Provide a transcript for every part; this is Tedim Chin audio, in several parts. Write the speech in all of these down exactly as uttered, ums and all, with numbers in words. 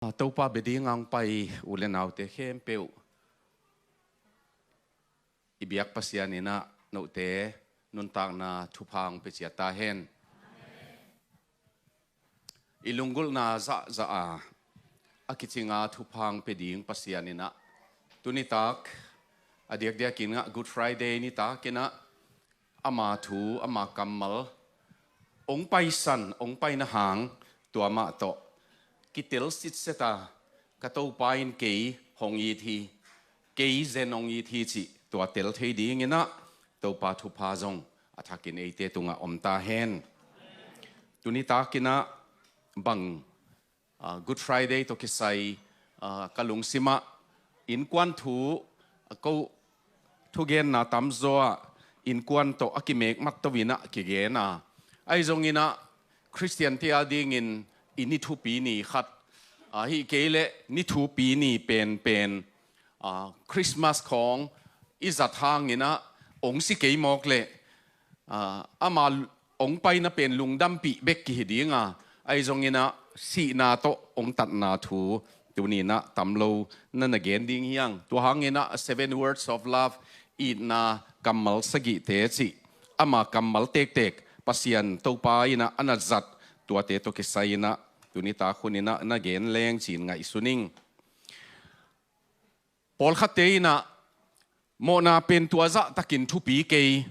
Topa bia ding a hong pai u le naute khempeuh i biak Pasian in ah note nuntakna thupha hong pia ciat ta hen. I lunggulhna zahzah a a kicinga thupha hong pia ding Pasian in ah tunitak a diakdiakin ah Good Friday nitak in ah ama thu, ama kammal hong paisan, hong paina hang tua mah tawh kitel sitset a, ka Topa in kei hong it hi, kei zen hong it hi cih tua tel thei dingin ah Topa thupha zong a thakin eite tungah om ta hen. Tunitak in ah bang, ah, Good Friday tawh kisai, ah, ka lungsim ah innkuan thu, ah, ko thugenna tamzaw ah innkuan tawh a kimek matto in ah kigen a, ahi zongin ah Khristiante a dingin i ni thupi ni khat, ah, ahih kei leh ni thupi ni penpen, ah, Christmas khawng i zat hangin ah hong si kei mawk leh, ah, ama hong paina pen lungdampih bek kihi ding a, ahi zongin ah sihna tawh hong tatna thu tuni in ah tam lo na na gen ding hi hang. Tua hangin ah Seven Words of Love, itna kammal sagihte cih ama kammal tektek Pasian Topa in ah a na zat tuate tawh kisai in ah tunitak hun in ah na gen leng ci-in ngaihsun ing. Pawlkhatte in ah mawhna pen tua zahtakin thupi kei,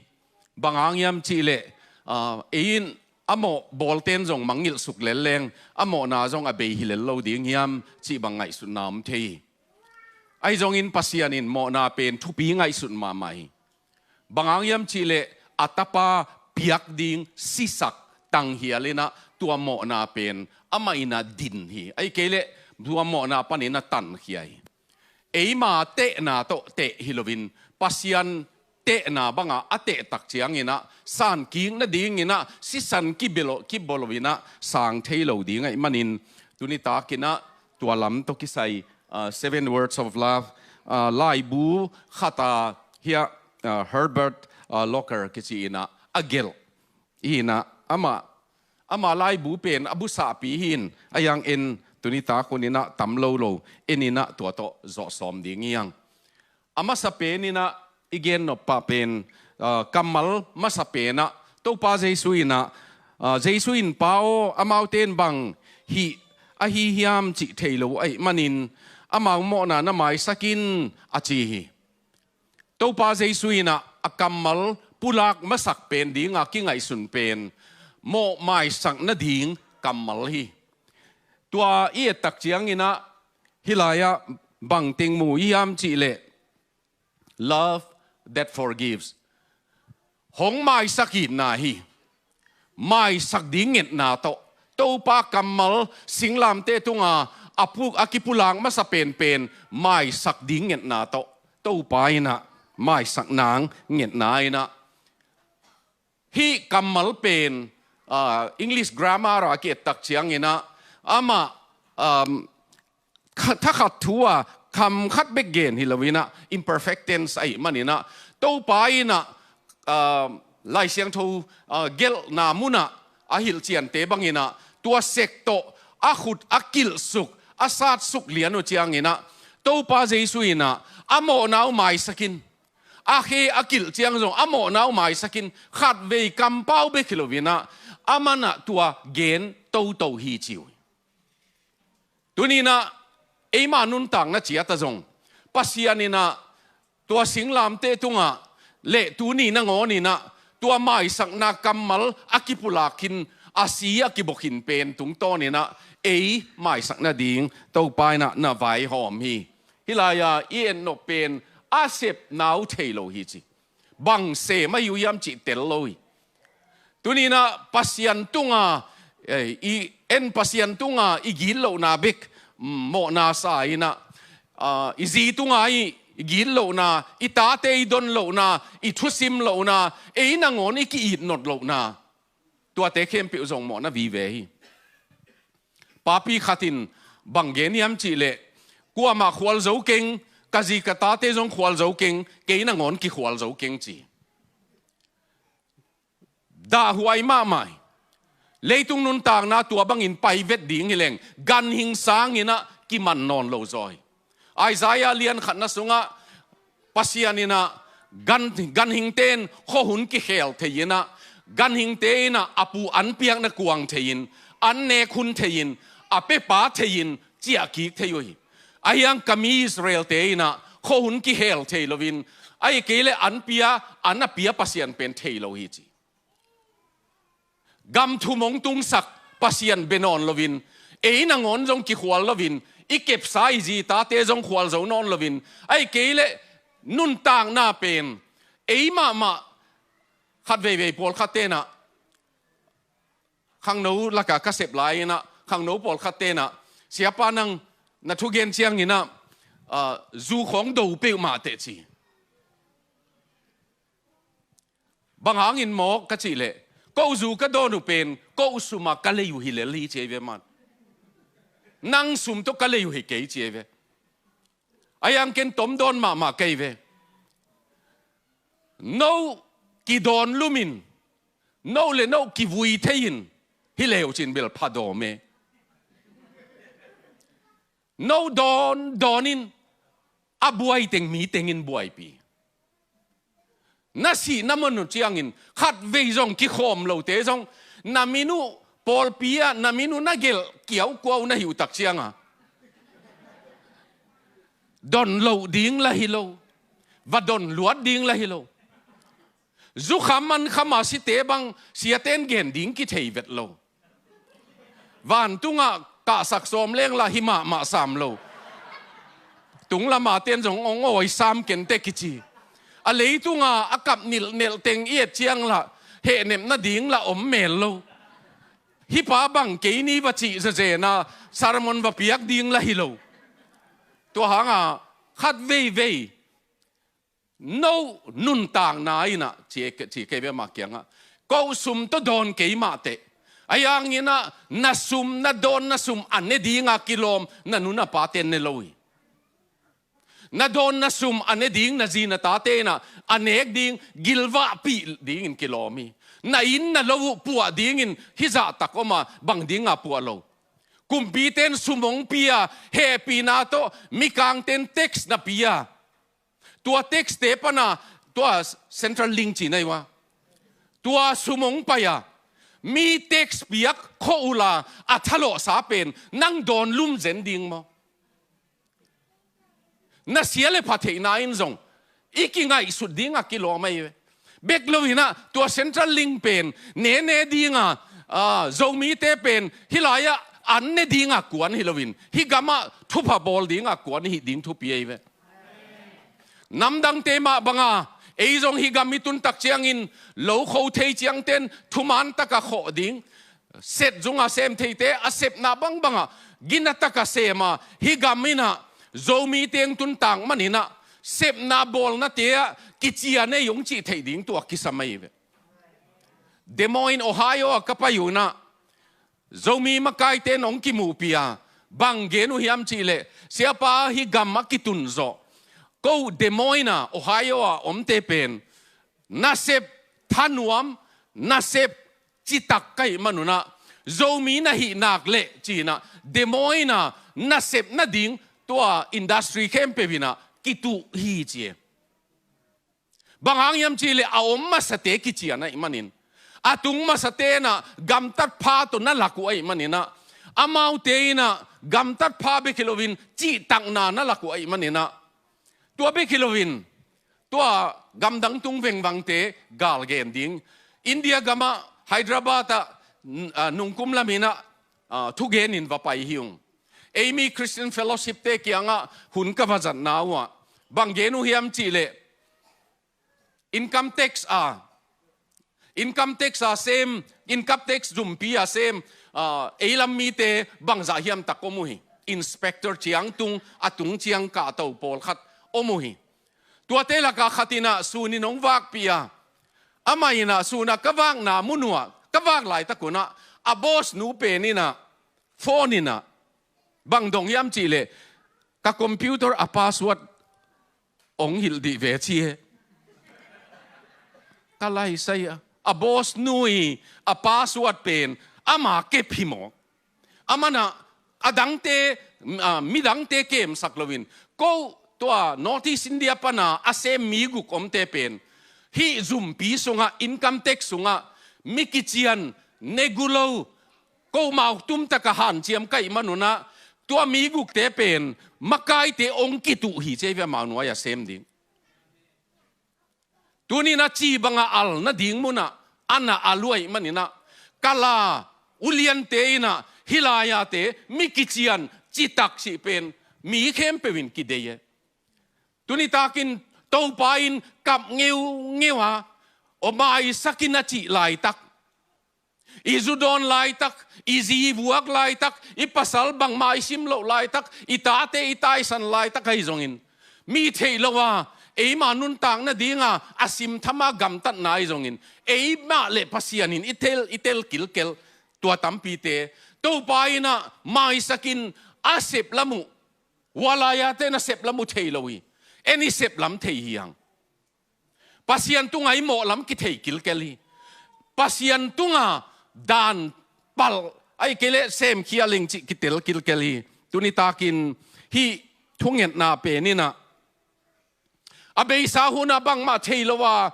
bang hang hiam cih leh, ah, ei in a mawh bawlten zong mangngilh suk lel leng a mawhna zong a bei hi lel lo ding hiam cih bang ngaihsutna om thei hi. Ahi zongin Pasian in mawhna pen thupi ngaihsut mahmah hi. Bang hang hiam cih leh a tapa piak ding sisak tanghial in ah tua mawhna pen amah in ah din hi. Ahih kei leh tua mawhna panin a tankhia hi. Eima tehna tawh teh hi loin Pasian tehna banga a teh tak ciangin ah sankik nadingin ah sisan kibia lo, kibia lo in ah sang thei lo ding ahih manin tunitak in ah tua lam tawh kisai, ah, Seven Words of Love, ah, laibu khat a hiah, ah, Herbert, ah, Locker kici in ah a gelh hi in ah amah, ama laibu pen a busahpi hi in, ahi hang en tunitak hun in ah tam lo lo en in ah tua tawh zawh sawm ding hi hang. A masa pen in ah i gen nop pah pen, ah, kammal masa pen ah Topa Jesu in ah, ah, Jesu in, "Pa aw, amaute in bang hih ahi hiam cih thei lo ahih manin amau mawhna na maisak in," a ci hi. Topa Jesu in ah a kammal pulak masak pen dinga kingaihsun pen mawh maisak nading kammal hi. Tua i et tak ciangin ah hih lai-ah bang teng mu i hiam cih leh, "Love that forgives." Hong maisak itna hi. Maisak ding ngetna tawh, Topa kammal singlamteh tunga a pu-, a kipulak masa penpen maisak ding ngetna tawh Topa in ah maisak nang ngetna in ah, hih kammal pen, ah, English grammar a ki-et tak ciangin ah amah, um, kha-, thakhat thu a kham khat bek gen hi lo in ah imperfect tense ahih manin ah Topa in ah, ah, Lai Siangtho, ah, gelhna mun ah a hilhciante bangin ah tua sek tawh a khut a kilhsuk, a satsuk lian uh ciangin ah Topa Jesu in ah a mawhna uh maisak in, a khe a kilh ciang zong a mawhna uh maisak in, khatvei kampau bek hi lo in ah amah in ah tua gen toto hi ci uh hi. Tuni in ah eima nuntakna ciat ah zong Pasian in ah tua singlamteh tungah le tuni nangawn in ah tua maisakna kammal a kipulak khin, a si a kibawk khin pen tungtawn in ah ei maisak nading Topa in ah na vaihawm hi. Hih lai-a i et nop pen a sepna uh thei lo hi ci. Bang sem ahi uh hiam cih tel lo hi. Tuni in ah Pasian tunga, eh, i en Pasian tunga i gitlohna bek, mm, mawhna sa in ah, ah, i zi tunga i, i gitlohna, i tate i don lohna, i thusim lohna, ei nangawn i ki-it not lohna, tuate khempeuh zong mawhna vive hi. Papi khat in bang gen hiam cih leh, "Kuamah khual zo keng, ka zi ka tate zong khual zo keng, kei nangawn kikhual zo keng," ci. Dahhuai mahmah hi. Leitung nuntakna tua bangin pai vet ding hi leng, ganhing sangin ah kiman nawn lo zaw hi. Isaiah lian khatna sungah Pasian in ah gan, ganhingte in khuahun kikhel thei in ah, ganhingte in ah a pu an piakna kuang thei-in, an nek hun thei-in, a pepa thei-in ciah kik thei uh hi. Ahi hang ka mi Israel-te in ah khuahun kikhel thei loin, ahih kei leh an pia, an a pia Pasian pen thei lo hi ci. Gam thum hong tungsak Pasian bia nawn loin, ei nangawn zong kikhual loin, i kepsa i zi tate zong khual zo nawn loin, ahih kei leh nuntakna pen ei mahmah, khat veivei pawlkhatte in ah, khangno lakah ka sep lai in ah, khangno pawlkhatte in ah, "Siapa, nang na thugen ciangin ah, ah, zu khawng do peuhmah teh," ci. "Bang hangin maw?" ka cih leh, "Ko zu ka dawn uh pen ko sum ah ka lei uh hi lel hi," ci ei ve maw. "Nang sum tawh ka lei uh hi kei," ci ei ve. Ahi hang ken tom dawn mahmah ka hi ve. No kidawn lum in, no le no kivui thei in, hi leu cin bel pha dawm e. No dawn dawn in, a buai teng mi teng in buaipih. Na sihna mun uh ciangin khatvei zong kikhawm lote zong, na min uh pawlpi ah na min uh na gelh kiaukuau na hi uh tak ciangin, don loh ding lah hi lo, va don luat ding lah hi lo. Zukham mankham a site bang siate'n gen ding kithei vet lo. Vantungah kahsak sawm leng lah hi mahmah sam lo. Tunglam a te'n zong hong awi sam kei inteh kici. A leitung a a kap nilhnelh teng i et ciang lah hehnep nading lah om mel lo. Hih pa bang kei ni va cih zezen a sermon va piak ding lah hi lo. Tua hang a khat veivei no nuntakna in ah, ci, ci kei ve mah kiangah, ko sum tawh dawn kei mah teh. Ahi hangin ah na sum, na dawn na sum a ne ding a kilawm na nu na pate'n ne lo hi. Na dawn na sum a ne ding na zi na tate'n ah a nek ding gilvahpih dingin kilawm hi. Na inn na lo uh puah dingin hih zahtak om a bang ding a puah lo. Kumpite'n sum hong pia, hehpihna tawh mikangte'n tax na pia. Tua tax-te pan a, tua central link cihna hi ua, tua sum hong pai a, mi tax piak khua uh la a thalawhsa pen nang dawn lum zen ding maw? Na sia le pha theihna in zong i kingaihsut ding a kilawm ahi ve. Bek lo in ah tua central link pen ne ne ding a, a, Zomite pen hih lai ah an ne ding a kuan hi loin, hih gam ah thupha bawl ding a kuan hi ding thupi ahi ve. Namdangte mah bang a, ei zong hih gam i tun tak ciangin lo kho thei ciangte'n thuman tak a khawh ding, set zung a sem theite a sepna bangbang ah gina tak a sem a, hih gam in ah Zomite hong tun tak manin ah sepna bawlnate ah kician ei hong cih theih ding tua kisam ahi ve. Des Moines, Ohio ah ka pai uh in ah, Zomi makaite'n hong kimuhpih a, bang gen uh hiam cih leh, "Siapa, hih gam a kitun zawh, ko Des Moines a, Ohio a omte pen nasep thanuam, nasep citak ka hih man un ah, Zomi na hih nak leh," ci-in ah, Des Moines a nasep nading tua industry khempeuh in ah kituh hi, ci e. Bang hang hiam cih leh a om masate kician ahih manin, a tung masate'n ah gamtat pha tawh na lak uh ahih manin ah, amaute in ah gamtat pha bek hi loin cihtakna na lak uh ahih manin ah, tua bek hi loin tua gamdang tung vengvangte gal gen ding. India gam ah Hyderabad ah, n-, ah, nungkum lam in ah, ah, thugen in va pai hi ung. Ei mi Christian Fellowship-te kiangah hun ka va zatna uh ah bang gen uh hiam cih leh, income tax a, income tax a sem, income tax zumpi a sem, ah, ei lam mite bangzah hiam tak om uh hi. Inspector ciang tung, a tung ciang kahto pawlkhat om uh hi. Tuate lak ah khat in ah sun in hong vakpih a, amah in ah sun ah ka vakna mun uh ah, ka vak laitak un ah, a boss nu pen in ah phone in ah bang dong hiam cih leh, "Ka computer a password hong hilh dih ve," ci e. Ka laisai a, a boss nu i a password pen ama kep hi maw? Aman ah a dangte, a, midangte kemsak loin, ko tua North East India pana a sem mi guk omte pen, hih zumpi sungah, income tax sungah mi kician, negulo, ko mau tumtaka hanciam kaih manunah, tua mi gukte pen makaite ong kituh hi ci hi ve, amau nuai-a sem ding. Tuninah ci banga al nading munah a na a luai maninah, kala uliante innah hih lai-ate mi kician citak cih pen mi khempeuh in kidei e. Tunitakin Topa in kap ngeungeu a, aw maisakin a cih laitak, i zu dawn laitak, i zi i vuak laitak, i pasal bangmah i sim loh laitak, i tate i taisan laitak ahi zongin, mi theih lo a, eima nuntak nadinga a simthama gamtatna ahi zongin, eimah le Pasian in i tel, i tel kilkel tua tampite Topa innah maisakin a sep lam uh, hua lai-ate na sep lam uh thei lo hi. En i sep lam thei hi hang. Pasian tunga i mawh lam kithei kilkel hi. Pasian tunga dan palh, ahih kei leh semkhia leng cih kitel kilkel hi. Tunitakin hih thungetna pen innah a beisa hunah bangmah thei lo a,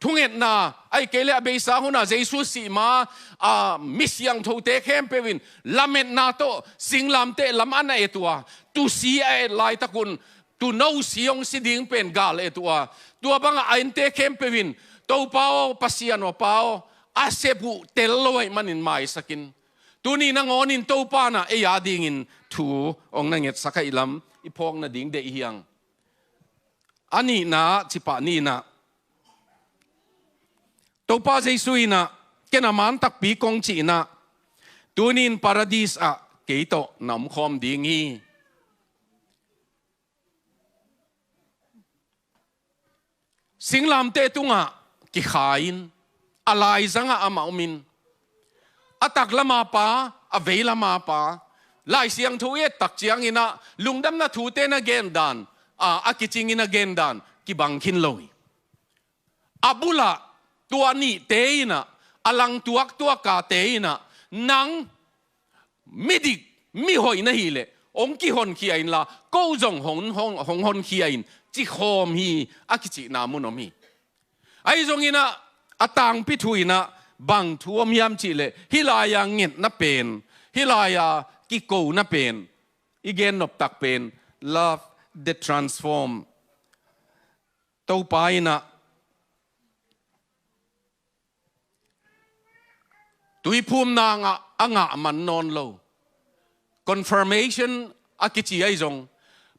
thungetna, ahih kei leh a beisa hunah Jesu sih ma, a, mi siangthote khempeuh in lametna tawh singlamteh lam a na et uh a, tuusi a et laitakun, tuuno si hong si ding pen gal et uh a, tua bangah a ente khempeuh in, Topa aw, Pasian aw, Pa aw, a sep uh tel lo ahih manin maisakin. Tuni nangawnin Topa na ei a dingin thu hong na ngetsak ahih lam i phawk nading deih hi hang. A nihna, cipah nihna, Topa Jesu innah, ken a man takpi kong cih innah, tunin Paradis ah kei tawh na omkhawm ding hi. Singlamteh tungah kikhai-in, a laizangah amah omin, a taklama pa, a veilama pa, Lai Siangtho i et tak cianginah lungdamna thute na gendan, a, a kicingin a gendan kibang khin lo hi. A bulah tua nihte innah, a lang tuaktuakate innah, nang midik, mihoih na hih leh hong kihonkhia inla, ko zong hong, hong, hong honkhia in, cikhawm hi, a kicihna mun om hi. Ahi zonginah, a tangpi thu innah bang thu om hiam cih leh, hih lai-a ngetna pen, hih lai-a kikona pen, i gen noptak pen, love that transform. Topa innah tuiphumna ngah, a ngah man nawn lo. Confirmation a kici ahi zong,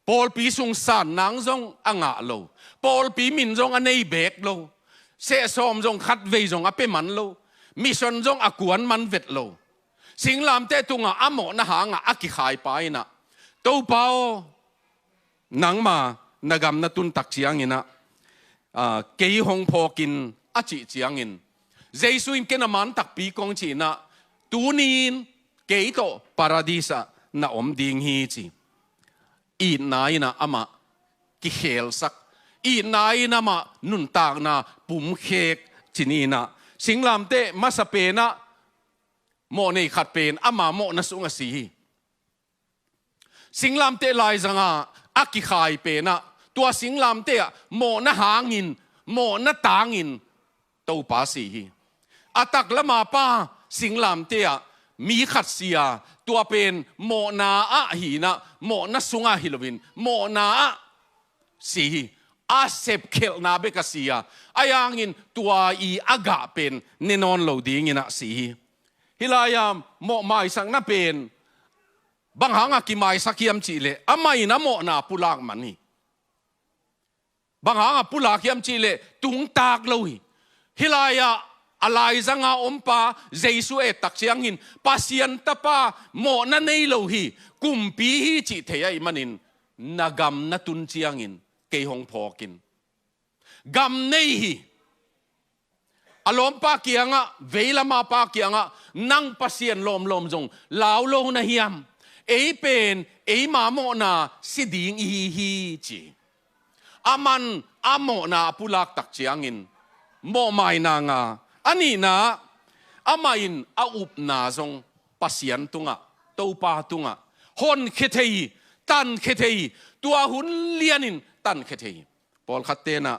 pawlpi sung san nang zong a ngah lo. Pawlpi min zong a nei beek lo. Sehsawm zong khatvei zong a pia man lo. Mission zong a kuan man vet lo. Singlamteh tungah a mawhna hangah a kikhaipa innah, Topa aw, nangma na gam na tun tak cianginah, a, kei hong phawkin a cih ciangin, Jesu in ken a man takpi kong cih innah, tunin kei tawh Paradis ah na om ding hi ci. Itna innah amah kikhelsak, itna in amah nuntakna pumkhek ci ni innah, singlamteh masa penah mawh nei khat pen ama mawhna sungah si hi. Singlamteh laizangah a kikhai penah, tua singlamteh ah mawhna hangin, mawhna tangin Topa si hi. A taklama pa singlamteh ah mi khat si a, tua pen mawhna ah hi innah, mawhna sungah hi loin mawhna ah si hi. A sepkhelhna bek a si a, ahi hangin tua i a gah pen ne nawn lo dinginah si hi. Hih lai-a mawh maisakna pen bang hangah kimaisak hiam cih leh, amah in a mawhna pulak man hi. Bang hangah pulak hiam cih leh, tungtak lo hi. Hih lai-ah a laizanga ompa Jesu et tak ciangin, Pasian Tapa mawhna nei lo hi, kumpi hi cih thei ahih manin, na gam na tun ciangin kei hong phawkin. Gam nei hi. A lawmpa kiangah, veilama pa kiangah, nang Pasian lawmlawm zong lau lo na hiam? Ei pen eima mawhna si ding i hi hi, ci. Aman a mawhna a pulak tak ciangin mawhmaina nga. A nihna, amah in a upna zong Pasian tungah, Topa tungah, Honkhia thei hi, tankhia thei hi, tua hun lianin tankhia thei hi. Pawlkhat tenah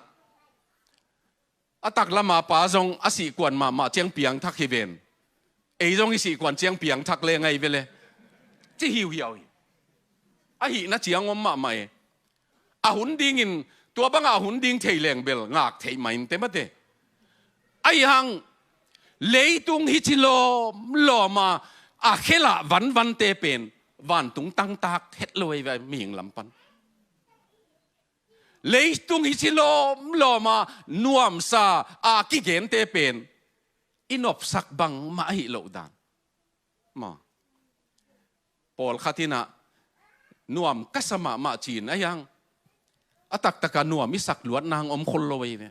a taklama pa zong a sihkuan mahmah ciang piangthak hi ven. Ei zong i sihkuan ciang piangthak le ngai vele. Ci hiuhiau hi. A hihna ciang om mahmah e. A hun dingin, tua bangah a hun ding thei leng bel ngak theih mah in te mate. Ahi hang, leitung hici lawmlawma a khelah vanvante pen vantung tangtak het lo ei ve mihing lam pan. Leitung hici lawmlawma nuamsa a kigente pen i nopsak bangmah ahi loh dan. Maw. Pawlkhat inah nuam ka sa mahmah ci-in ahi hang, a taktaka nuam i sak luat nang om khol lo ei ve.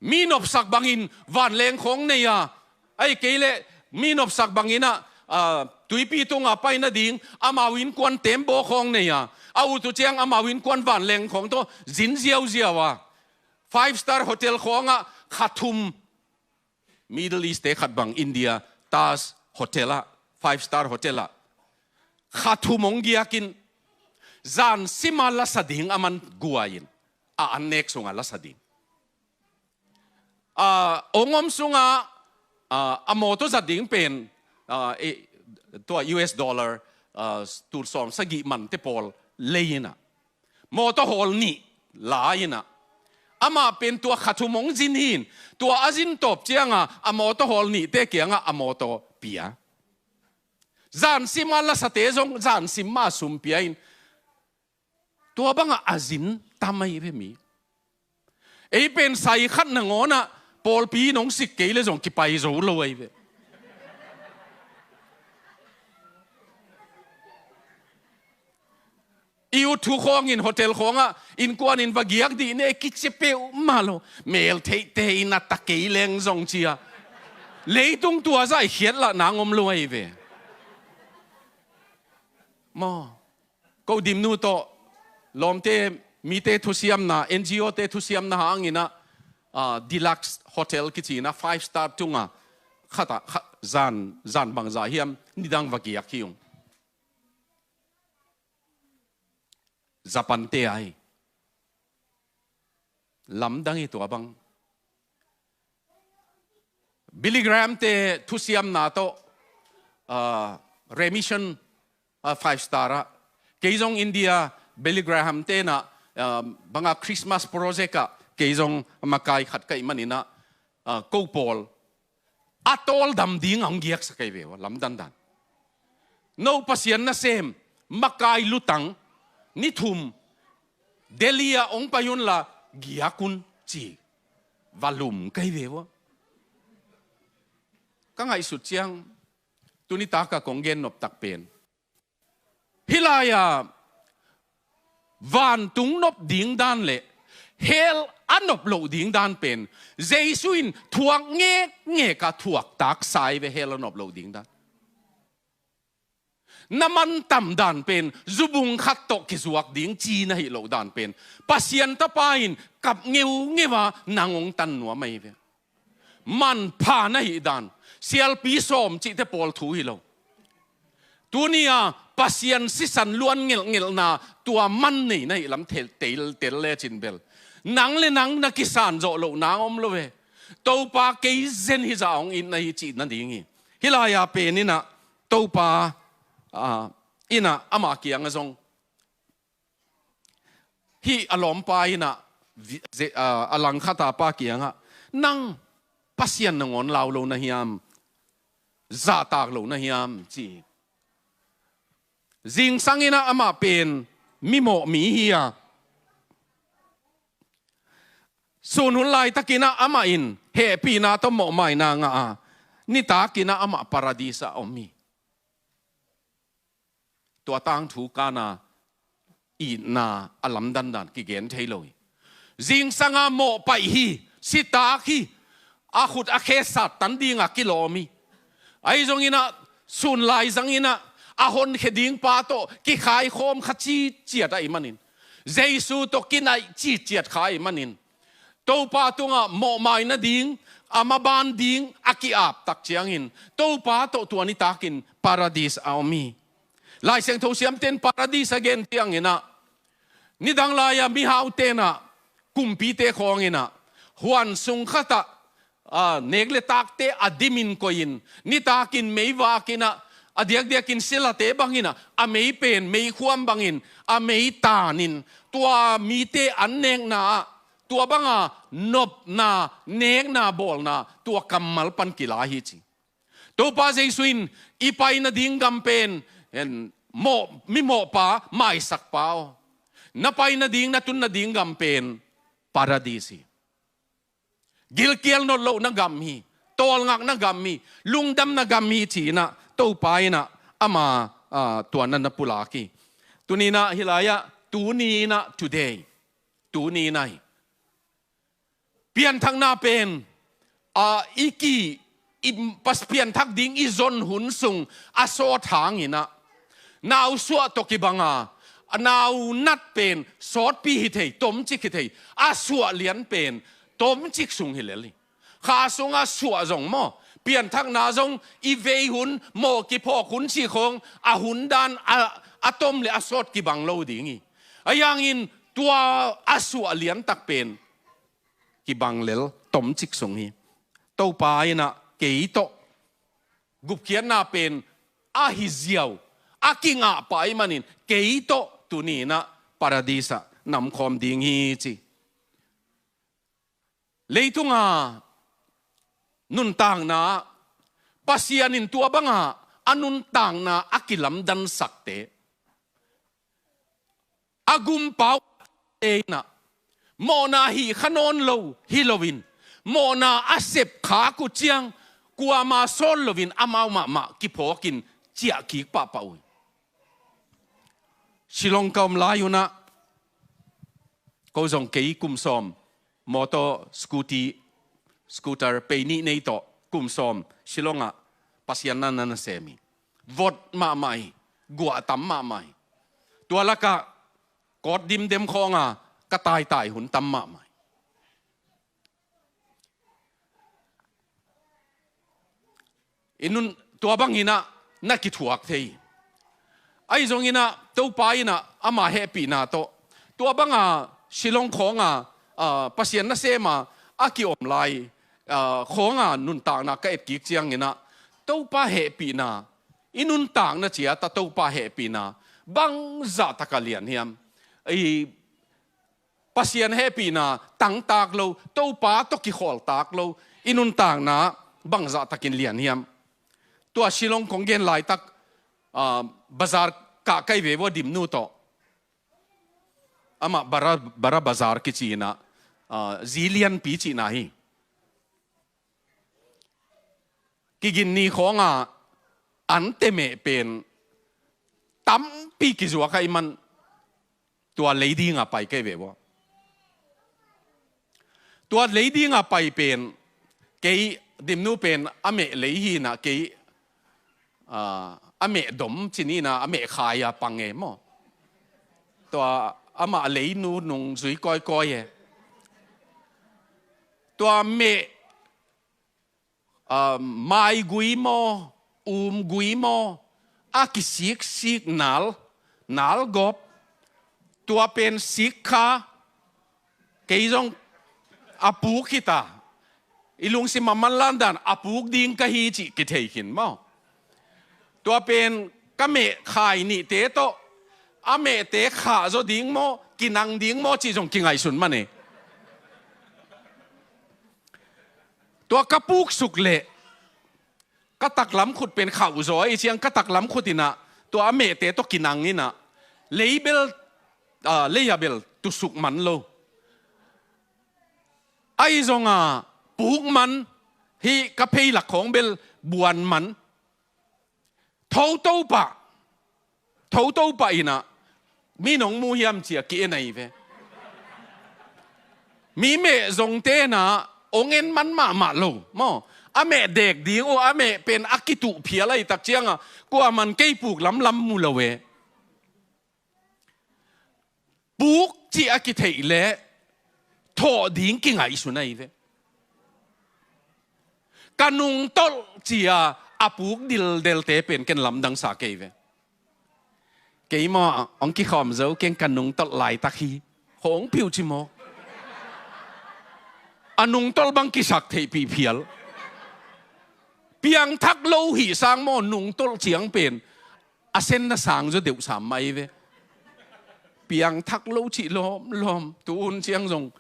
Mi nopsak bangin vanleng khawng nei a, ahi kei leh mi nopsak bangin ah, ah, tuipi tunga pai nading amau innkuan tembaw khawng nei a, a ut uh ciang amau innkuan vanleng khawng tawh zin ziauziau a, five star hotel khawngah kha thum, Middle East te khat bang India Taj Hotel ah, five star hotel ah kha thum hong giakin, zan sima lasa ding a man guai-in, a an nek sunga lasa ding. Ah, hong om sunga, ah, a mawtaw zat ding pen, ah, eh, tua U S dollar, ah, tul sawm sagih mante pawl lei inah, mawtaw hawl nih la inah, amah pen tua kha thum hong zin hi-in, tua a zin tawp cianga a mawtaw hawl nihte kiangah a mawtaw pia. Zan sima lasate zong zan sima sum pia in, tua bangah a zin tam ahi ve mi. Ei pen sai khat nangawnah pawlpi in hong sik kei le zong kipai zo lo ahi ve. I ut thu khawngin hotel khawngah innkuanin va giak dih ne kici peuhmah lo. Mel theihte in a ta kei leng zong cia. Leitung tua zaihkhiat lah nang om lo ahi ve. Maw. Ko Dimnu tawh lawmte, mite thusiamna, N G O te thusiamna hanginah, ah, deluxe hotel kicinah five star tunga khatah khat zan, zan bangzah hiam nidang va giak hi ung. Japan te ahi. Lamdang hi tua bang. Billy Graham te thusiamna tawh, ah, remission, ah, five star ah. Kei zong India Billy Graham tenah, ah, banga Christmas project ah kei zong makai khat ka hih maninah, ah, ko pawl a tawldam ding a hong giaksak ahi ve ua, lamdandan. No Pasian nasem, makai lutang, ni thum, Delhi ah hong pai unla giak un ci. Va lum ka hi ve ua. Ka ngaihsut ciang, tuni taka kong gen noptak pen, hih lai-a vantung nop ding dan le hell a nop loh ding dan pen Jesu in thuak ngekngek a thuak taksa hi ve, hell a nop loh ding dan. Na mantam dan pen zubung khat tawh kizuak ding ci na hih loh dan pen Pasian Tapa in kap ngeungeu a nang hong tan nuam ahi ve. Manpha na hih dan, sialpi sawm cihte pawl thu hi lo. Tuni-a Pasian sisan luan ngelhngelhna tua man nei na hih lam tel, tel, tel lecin bel nang le nang na kisan zawh loh nang om lo ve. Topa kei zen hi zah hong it na hi cih nading hi. Hih lai-a pen inah Topa, ah, inah ama kiangah zong, hih a lawmpa inah, vi-, ze-, ah, a langkhata pa kiangah, nang Pasian nangawn lau lo na hiam, zahtak lo na hiam ci. Zingsang inah amah pen mimawh mi hi a, sun hun laitakinah amah in hehpihna tawh mawhmaina ngah a, nitakinah amah paradis ah om hi. Tua tangthu kana itna a lamdandan kigen thei lo hi. Zingsanga mawhpaih hi, sitak hi, a khut a khe sattan dinga kilawm hi. Ahi zonginah sun laizanginah a honkhia ding pa tawh kikhaikhawm kha citciat ahih manin, Jesu tawh kinaih citciat kha ahih manin, Topa tungah mawhmai nading, a maban ding a ki-aptak ciangin Topa tawh tua nitakin paradis a om hi. Lai Siangtho siamten Paradis a gen cianginah, nidang lai-a mihau tenah, kumpite khawnginah, huan sung khatah, a, nek le takte a dimin koihin, nitakin meivakinah, a diakdiakin silate banginah, a mei pen meikhuam bangin, a mei tanin, tua mite an nekna ah, tua banga nopna, nekna bawlna, tua kammal pan kila hi ci. Topa Jesu in i pai nading gam pen, en, mawh, mi mawhpa, maisakpa aw. Na pai nading, na tun nading gam pen Paradis hi. Gilkial nawt lohna gam hi. Tawlngakna gam hi. Lungdamna gam hi ci-inah Topa inah ama, a, tua na na pulak hi. Tuninah hih lai-ah, tuni inah, today. Tuni inah hi. Pianthakna pen, a, i ki, i pas pianthak ding i zon hun sung a sawt hanginah, nausuah tawh kibanga, a, naunat pen sawtpi hi thei, tomcik hi thei, a suah lian pen tomcik sung hi lel hi. Kha sungah suah zong maw, pianthakna zong i vei hun, mawh kiphawk hun cih khawng, a hun dan, a, a tom le a sawt kibang lo ding hi. Ahi hangin tua a suah liantak pen kibang lel, tomcik sung hi. Topa inah kei tawh gupkhiatna pen a hi ziau, a kingahpah ahih manin kei tawh tuni inah Paradis ah namkhawm ding hi ci. Leitunga nuntakna, Pasian in tua banga a nuntakna a kilamdansakte, a gumpau te inah, mawhna hih kha nawn lo hi loin, mawhna a sep khak uh ciang, kuama sawl loin amau mahmah kiphawkin ciahkik pahpah uh hi. Shillong ka om lai unah, ko zong kei kum sawm, motor, scooty, scooter, pei nih nei tawh, kum sawm, Shillong ah Pasian na na sem hi. Vot mahmah hi, guah tam mahmah hi. Tua lakah, kawt dimdem khawnga ka taitai hun tam mahmah hi. I nun tua banginah na kithuak thei. Ahi zonginah Topa inah ama hehpihna tawh, tua banga Shillong khawnga, a, Pasian nasema a kiom lai, a, khawnga nuntakna ka etkik cianginah, Topa hehpihna, i nuntakna ciat a Topa hehpihna bangzah taka lian hiam? I Pasian hehpihna tangtak lo, Topa tawh kikhawltak lo, i nuntakna bangzah takin lian hiam? Tua Shillong kong gen laitak, a, bazar kah kai ve vua, Dimnu tawh. Amah Bara, Bara Bazar kici inah, a, zi lianpi cihna hi. Kigin ni khawnga an temeh pen tampi kizuak ahih man, tua lei dinga pai kei ve vua. Tua lei dinga pai pen, kei Dimnu pen a meh lei hinah, kei, a, a meh dom ci ni inah, a meh khai a pang e maw. Tua amah leinu nung zui kawikawi e. Tua meh, a, maigui maw, umgui maw, a kisiksik nal, nalgawp, tua pen sik kha, kei zong a puk hita, i lungsim a manlan dan a puk ding ka hi cih kithei khin maw. Tua pen ka meh khai nihte tawh, a mehte khah zaw ding maw, kinang ding maw cih zong kingaihsun man e. Tua ka puksuk leh, ka taklam khut pen khauh zaw ahih ciang, ka taklam khut inah, tua a mehte tawh kinang inah, lei bel, a, lei a bel tusuk man lo. Ahi zonga puk man, hih ka pheilak khawng bel buan man. Thoto pah, thoto pah inah, mi nong mu hiam cia ki-en ahi ve. Mi meh zongte inah ong en man mahmah lo maw. A meh dek ding uh, a meh pen a kituh phial ahih tak cianga, kuaman kei puk lamlam mu lo e. Puk cih a kitheih leh thawh ding kingaihsun ahi ve. Ka nungtolh cia a puk dildelte pen ken lamdangsa kei ve. Keimah hong kikhawm zo keng, ka nungtolh laitak hi. Hong piu ci maw? A nungtolh bang kisaktheihpih phial. Piangthak lo hih sang maw, nungtolh ciang pen a sen na sang zaw deuh sam mai ve. Piangthak lo cih lawmlawm, tu hun ciang zong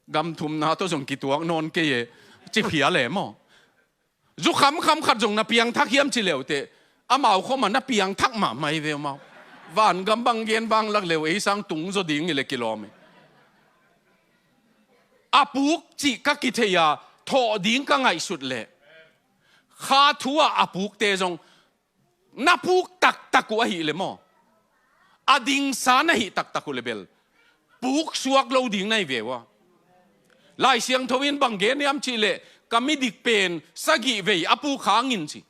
gam thumna tawh zong kituak nawn kei e, ci phial e maw? Zu khamkham khat zong na piangthak hiam ci leuteh, amau khawm ah na piangthak mahmah hi ve maw. Vangam bang gen vanglak leu ei sang tung zaw ding hi leh kilawm hi. A puk cih ka kithei a, thawh ding ka ngaihsut leh, kha thu ah a pukte zong na puk taktak uh ahih leh maw, a dingsa na hih taktak uh leh bel puk suak lo ding na hi ve uh a. Lai Siangtho in bang gen hiam cih leh, ka midik pen sagih vei a puk hangin ci.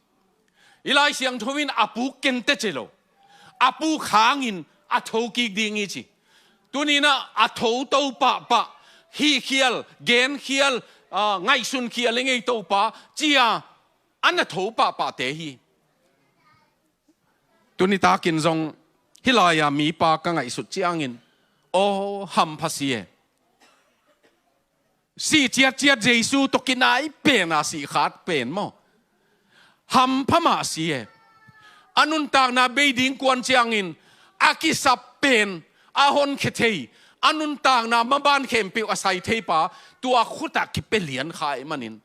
I Lai Siangtho in a puk kei teh ci lo, a puk hangin a tho kik ding hi ci. Tuni-in ah a tho to pahpah, hih khial, gen khial, ah, ngaihsun khial i ngei Topa ci-a a na tho pahpahte hi. Tuni takin zong hih lai-a mipa ka ngaihsut ciangin, aw, hampha si e. Sih ciatciat Jesu tawh kinai pen a sih khat pen maw, hampha mah si e. A nuntakna bei ding kuan ciangin a kisap pen, a honkhia thei, a nuntakna maban khempeuh a sai thei pa, tua khut ah kipia lian kha ahih manin,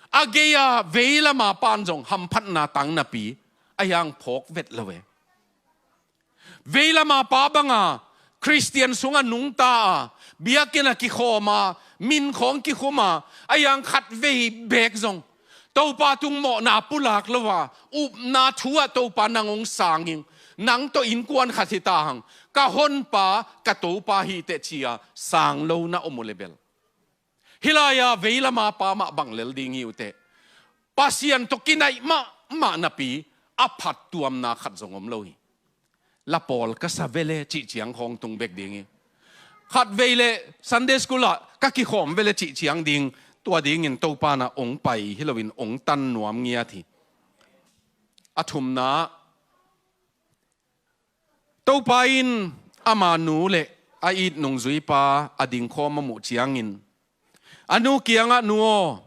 a gei-a veilam a pan zong hamphatna tang napi a hiang phawk vet lo e. Veilam a pa banga Khristian sungah nungta a, biakinn ah kikhawm a, min khawng kikhum a, a hiang khatvei beek zong Topa tung mawhna pulak lo a, upna thu ah Topa nang hong sang ing, nang tawh innkuan khat hi ta hang, ka honpa, ka Topa hi teh ci-a sang lo na om uh leh bel, hih lai-a veilam a pa mah bang lel ding hi uh teh, Pasian tawh kinaih mahmah napi a phattuamna khat zong om lo hi. La pawl ka sa vele cih ciang khawng tung bek ding hi. Khatvei leh Sunday school ah ka kikhawm vele cih ciang ding, tua dingin Topa in ah hong pai hi loin hong tan nuam ngiat hi. A thumna, Topa in ama nu leh a it nungzuipa a dingkhawm a muh ciangin, a nu kiangah, "Nu aw,"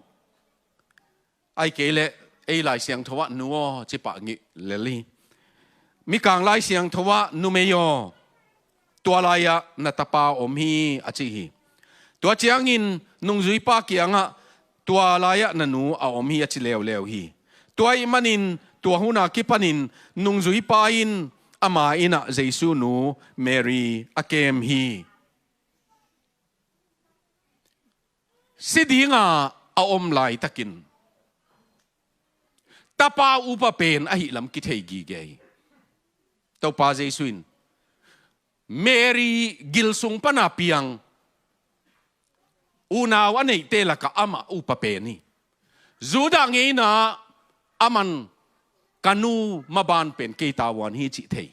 ahih kei leh ei Lai Siangtho ah, "Nu aw," ci pah ngilh lel hi. Mikang Lai Siangtho ah, "Numei aw, tua lai-ah na tapa om hi," a ci hi. Tua ciangin nungzuipa kiangah, "Tua lai-ah na nu a om hi," a ci leuleu hi. Tua ahih manin tua hun a kipanin nungzuipa in ama inn ah Jesu nu Mary a kem hi. Si dinga a om laitakin tapa upa pen ahih lam kithei gige hi. Topa Jesu in Mary gil sung pana piang unau a neihte lakah amah upa pen hi. Judah ngeina ah aman, "Ka nu maban pen kei tavuan hi," cih thei.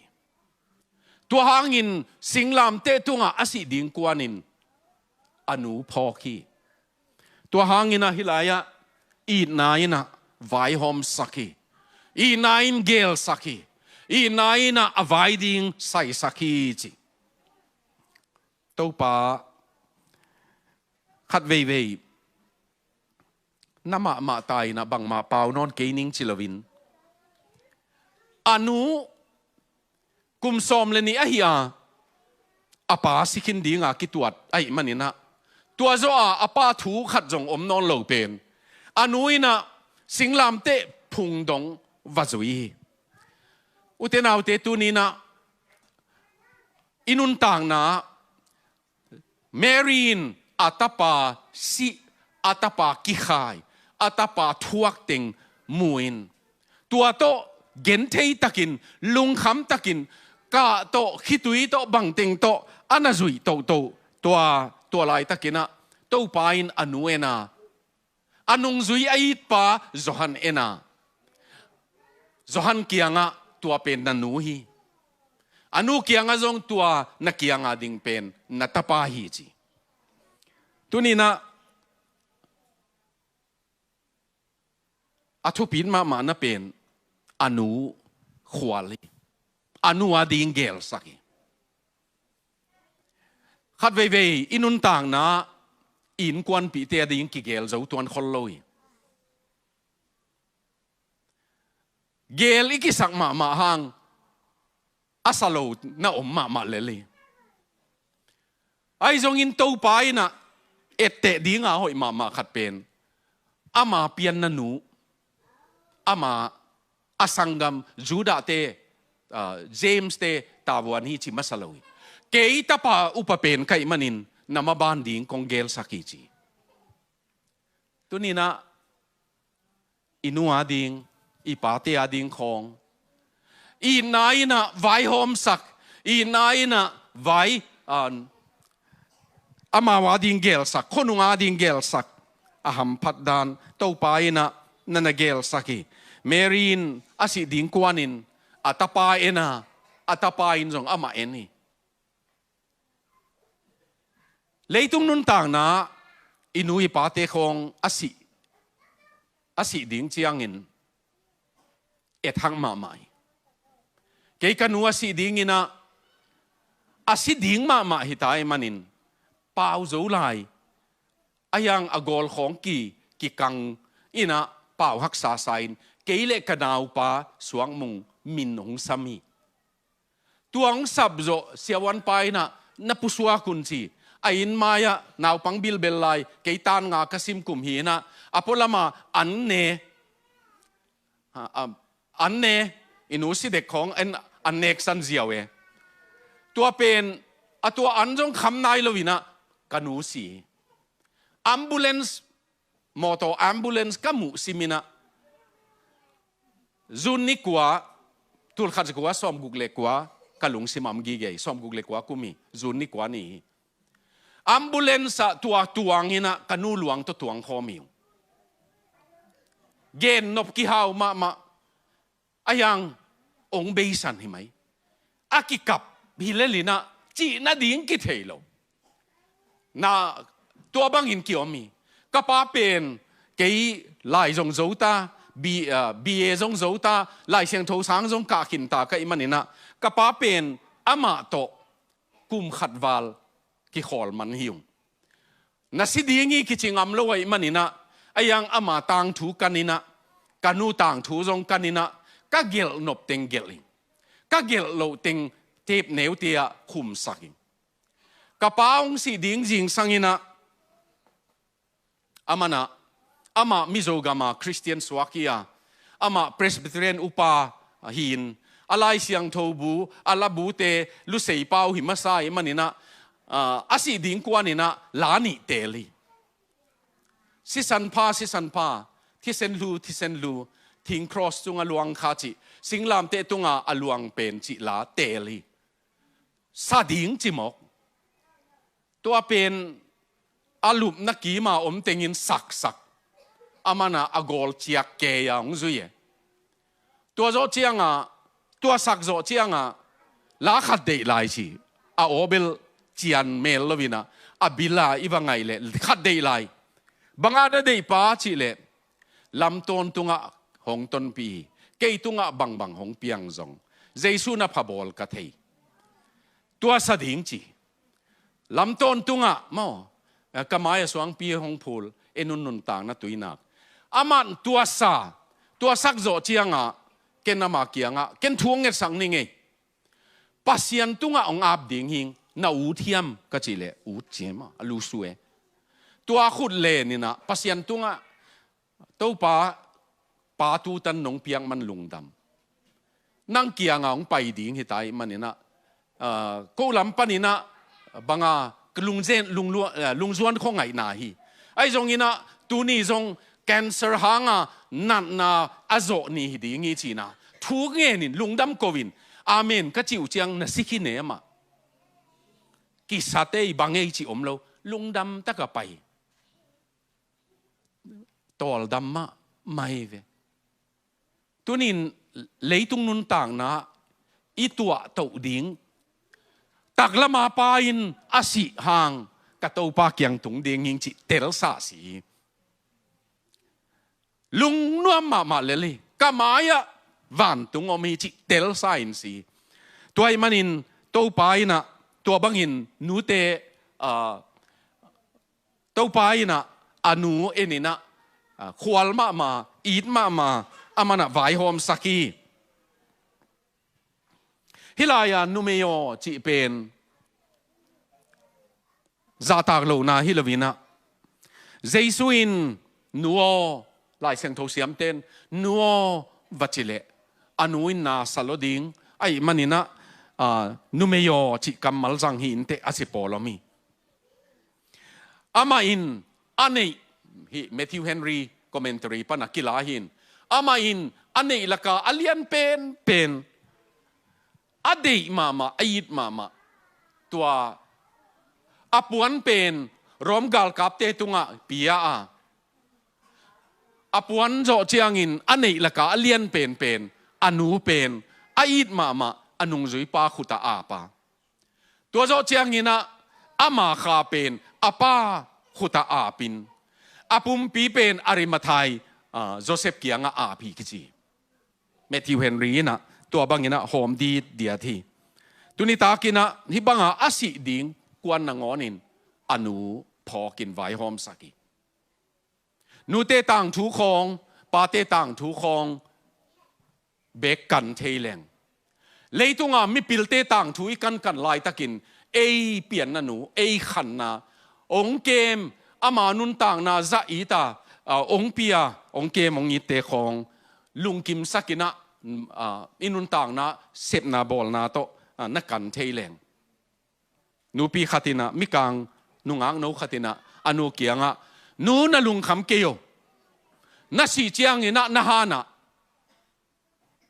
Tua hangin singlamteh tungah a sih ding kuanin a nu phawk hi. Tua hangin ah hih lai-ah itna in ah vaihawmsak hi. Itna in gelsak hi. Itna in ah a vai ding saisak hi ci. Topa, khat veivei na mahmah ta in ah bangmah pau nawn kei ning ci loin, a nu kum sawm le nih ahi a, a pa si khin dinga kituat ahih manin ah, tua zawh a a pa thu khat zong om nawn lo pen, a nu in ah singlamteh phung dong va zui hi. Ute naute, tuni-in ah i nuntakna ah Mary in a tapa sih, a tapa kikhai, a tapa thuak teng mu-in, tua tawh genthei takin, lungkham takin, kah tawh, khitui tawh, bangteng tawh a na zuih tohtoh. Tua, tua laitakin ah Topa in a nu en a, a nungzui a itpa Johan en a, Johan kiangah, "Tua pen na nu hi." A nu kiangah zong, "Tua na kianga ding pen na tapa hi," ci. Tuni-in ah a thupit mahmahna pen a nu khual hi. a nu a ding gelsak hi. Khat veivei i nuntakna i innkuanpihte a ding kigel zo tuan khol lo hi. Gel i kisak mahmah hang a sa lo na om mahmah lel hi. Ahi zongin Topa in ah etteh dinga hoih mahmah khat pen ama pianna nu, ama a sanggam Judah te, ah, James te tavuan hi ci masa lo hi. Kei tapa upa pen ka hih manin na maban ding kong gelsak hi ci. Tuni-in ah i nu a ding, i pate a ding khawng, i itna in ah vaihawmsak, i itna in ah vai, ah, amau a ding gelsak, khuanung a ding gelsak a hamphat dan Topa in ah na na gelsak hi. Mary in a sih ding kuanin a tapa en a, a tapa in zong amah en hi. Leitung nuntakna i nu i pate khawng a sih, a sih ding ciangin et hak mahmah hi. Kei ka nu a sih dingin ah a si ding mahmah hi ta ahih manin pau zo lai, a hiang a gawl khawng ki, kikang in ah pau haksa sa in kei le ka naupa suakmung min hong sam hi. Tua hong sap zawh siavuanpa in ah na pusuak un ci. A inn mai-ah naupang bilbel lai, kei tan nga ka sim kum hi in ah a pualama an ne, a, a, an ne, i nu si dek khawng an, an nek san ziau e. Tua pen a tua an zong kham nai lo in ah ka nu si. Ambulance, mawtaw ambulance ka muh sim in ah June ni kua, tulkhat za kua sawmguk le kua, ka lungsim ah om gige hi, sawmguk le kua kum hi, June ni kua ni hi. Ambulance ah tua tuang in ah ka nu luang tawh tuang khawm hi ung. Gen nop kihau mahmah, a hiang hong beisan hi mai. A kikap hi lel in ah cih nading kithei lo. Na, tua bangin kiom hi. Ka pa pen kei lai zong zo ta, B, ah, B A zong zo ta, Lai Siangtho sang zong kah khin ta ka hih manin ah ka pa pen amah tawh kum khat val kikhawl man hi ung. Na si ding hi kici ngam lo ahih manin ah, a hiang ama tangthu kan in ah, ka nu tangthu zong kan in ah, ka gelh nop teng gelh hi. Ka gelh loh teng tep neute ah khumsak hi. Ka pa hong sih ding zingsang in ah, amah in ah, amah Mizo gam a Khristian suak hi a, amah Presbyterian upa hi in, a Lai Siangtho bu, a labute lusei pau hi masa ahih manin ah, ah, a sih ding kuan in ah la nih teel hi. Sisan pha, sisan pha, thisen hlu, thisen hlu, thing cross tungah luang kha cih, singlamteh tungah a luang pen cih la teel hi. Sa ding ci mawk. Tua pen a lupna kim a om tengin saksak, amah in ah a gawl ciak kei a hong zui e. Tua zawh ciangah, tua sak zawh ciangah la khat deih lai ci. A aw bel cian mel lo in ah, a bil a i va ngaih leh khat deih lai. Bang a na deih pa cih leh, lamtawn tungah hong tonpih hi, kei tungah bangbang hong piang zong Jesu na pha bawl ka thei. Tua sa ding ci. Lamtawn tungah maw, eh, ka mai-ah suangpi hong phul, en un nuntakna tuinak. Amah in tua sa, tua sak zawh ciangah ken ama kiangah, ken thu hong ngetsak ning ei. Pasian tungah hong ap ding hi ing, na ut hiam ka cih leh, ut ci maw, a lusu e. Tua khut len in ah Pasian tungah, Topa, pa tu tan nong piak man lungdam. Nang kiangah hong pai ding hi ta ahih manin ah, ah, ko lam panin ah bang a lungzen, lunglua-, ah, lungzuan khua ngaihna hi. Ahi zongin ah tuni zong cancer hang a natna a zawh ni hi ding hi ci-in ah thu ngen in lungdam ko in, amen ka cih uh ciang na si khin e amah. Kisat ei, bang ei cih om lo, lungdam tak a pai. Tawldam mahmah hi ve. Tuni-in leitung nuntakna i tuah toh ding, taklam a pa in a sih hang ka Topa kiang tung ding hi ing cih telsa si. Lungnuam mahmah lel hi. Ka mai-ah vantung om hi cih telsa in si. Tua ahih manin Topa in ah tua bangin nute, ah, Topa in ah a nu en in ah, ah, khual mahmah, it mahmah, aman ah vaihawmsak hi. Hih lai-a numei aw cih pen zahtak lohna hi lo in ah, Jesu in nu aw, Lai Siangtho siamten nu aw va cih leh a nu in na sa lo ding ahih manin ah, ah, numei aw cih kammal zang hi inteh a ci pawl om hi. Amah in a neih, hih Matthew Henry commentary pan a kila hi in, amah in a neih laka a lian penpen, a deih mahmah, a it mahmah, tua a puan pen Rom galkapte tungah pia a, a puan zawh ciangin a neih laka a lian penpen, a nu pen a it mahmah, a nungzuipa khutah ap a, tua zawh ciangin ah ama kha pen a pa khutah apin, a pumpi pen Arimathai, ah, Joseph kiangah ap hi kici. Matthew Henry in ah tua bangin ah hawm ditdiat hi. Tuni takin ah hih banga a sih ding kuan nangawnin a nu phawkin vaihawmsak hi. Nute tangthu khawng, pate tangthu khawng bek kan thei leng, leitunga mipilte tangthu i kankan laitakin ei pianna nu, ei khanna, ong kem, ama nuntakna zah ita, a, ong pia, ong kem, ong itte khawng lungkimsak in ah, a, i nuntakna sepna bawlna tawh, a, na kan thei leng, nupi khat in ah, mikang nungakno khat in ah a nu kiangah, "Nu, na lungkham kei aw, na sih ciangin ah na han ah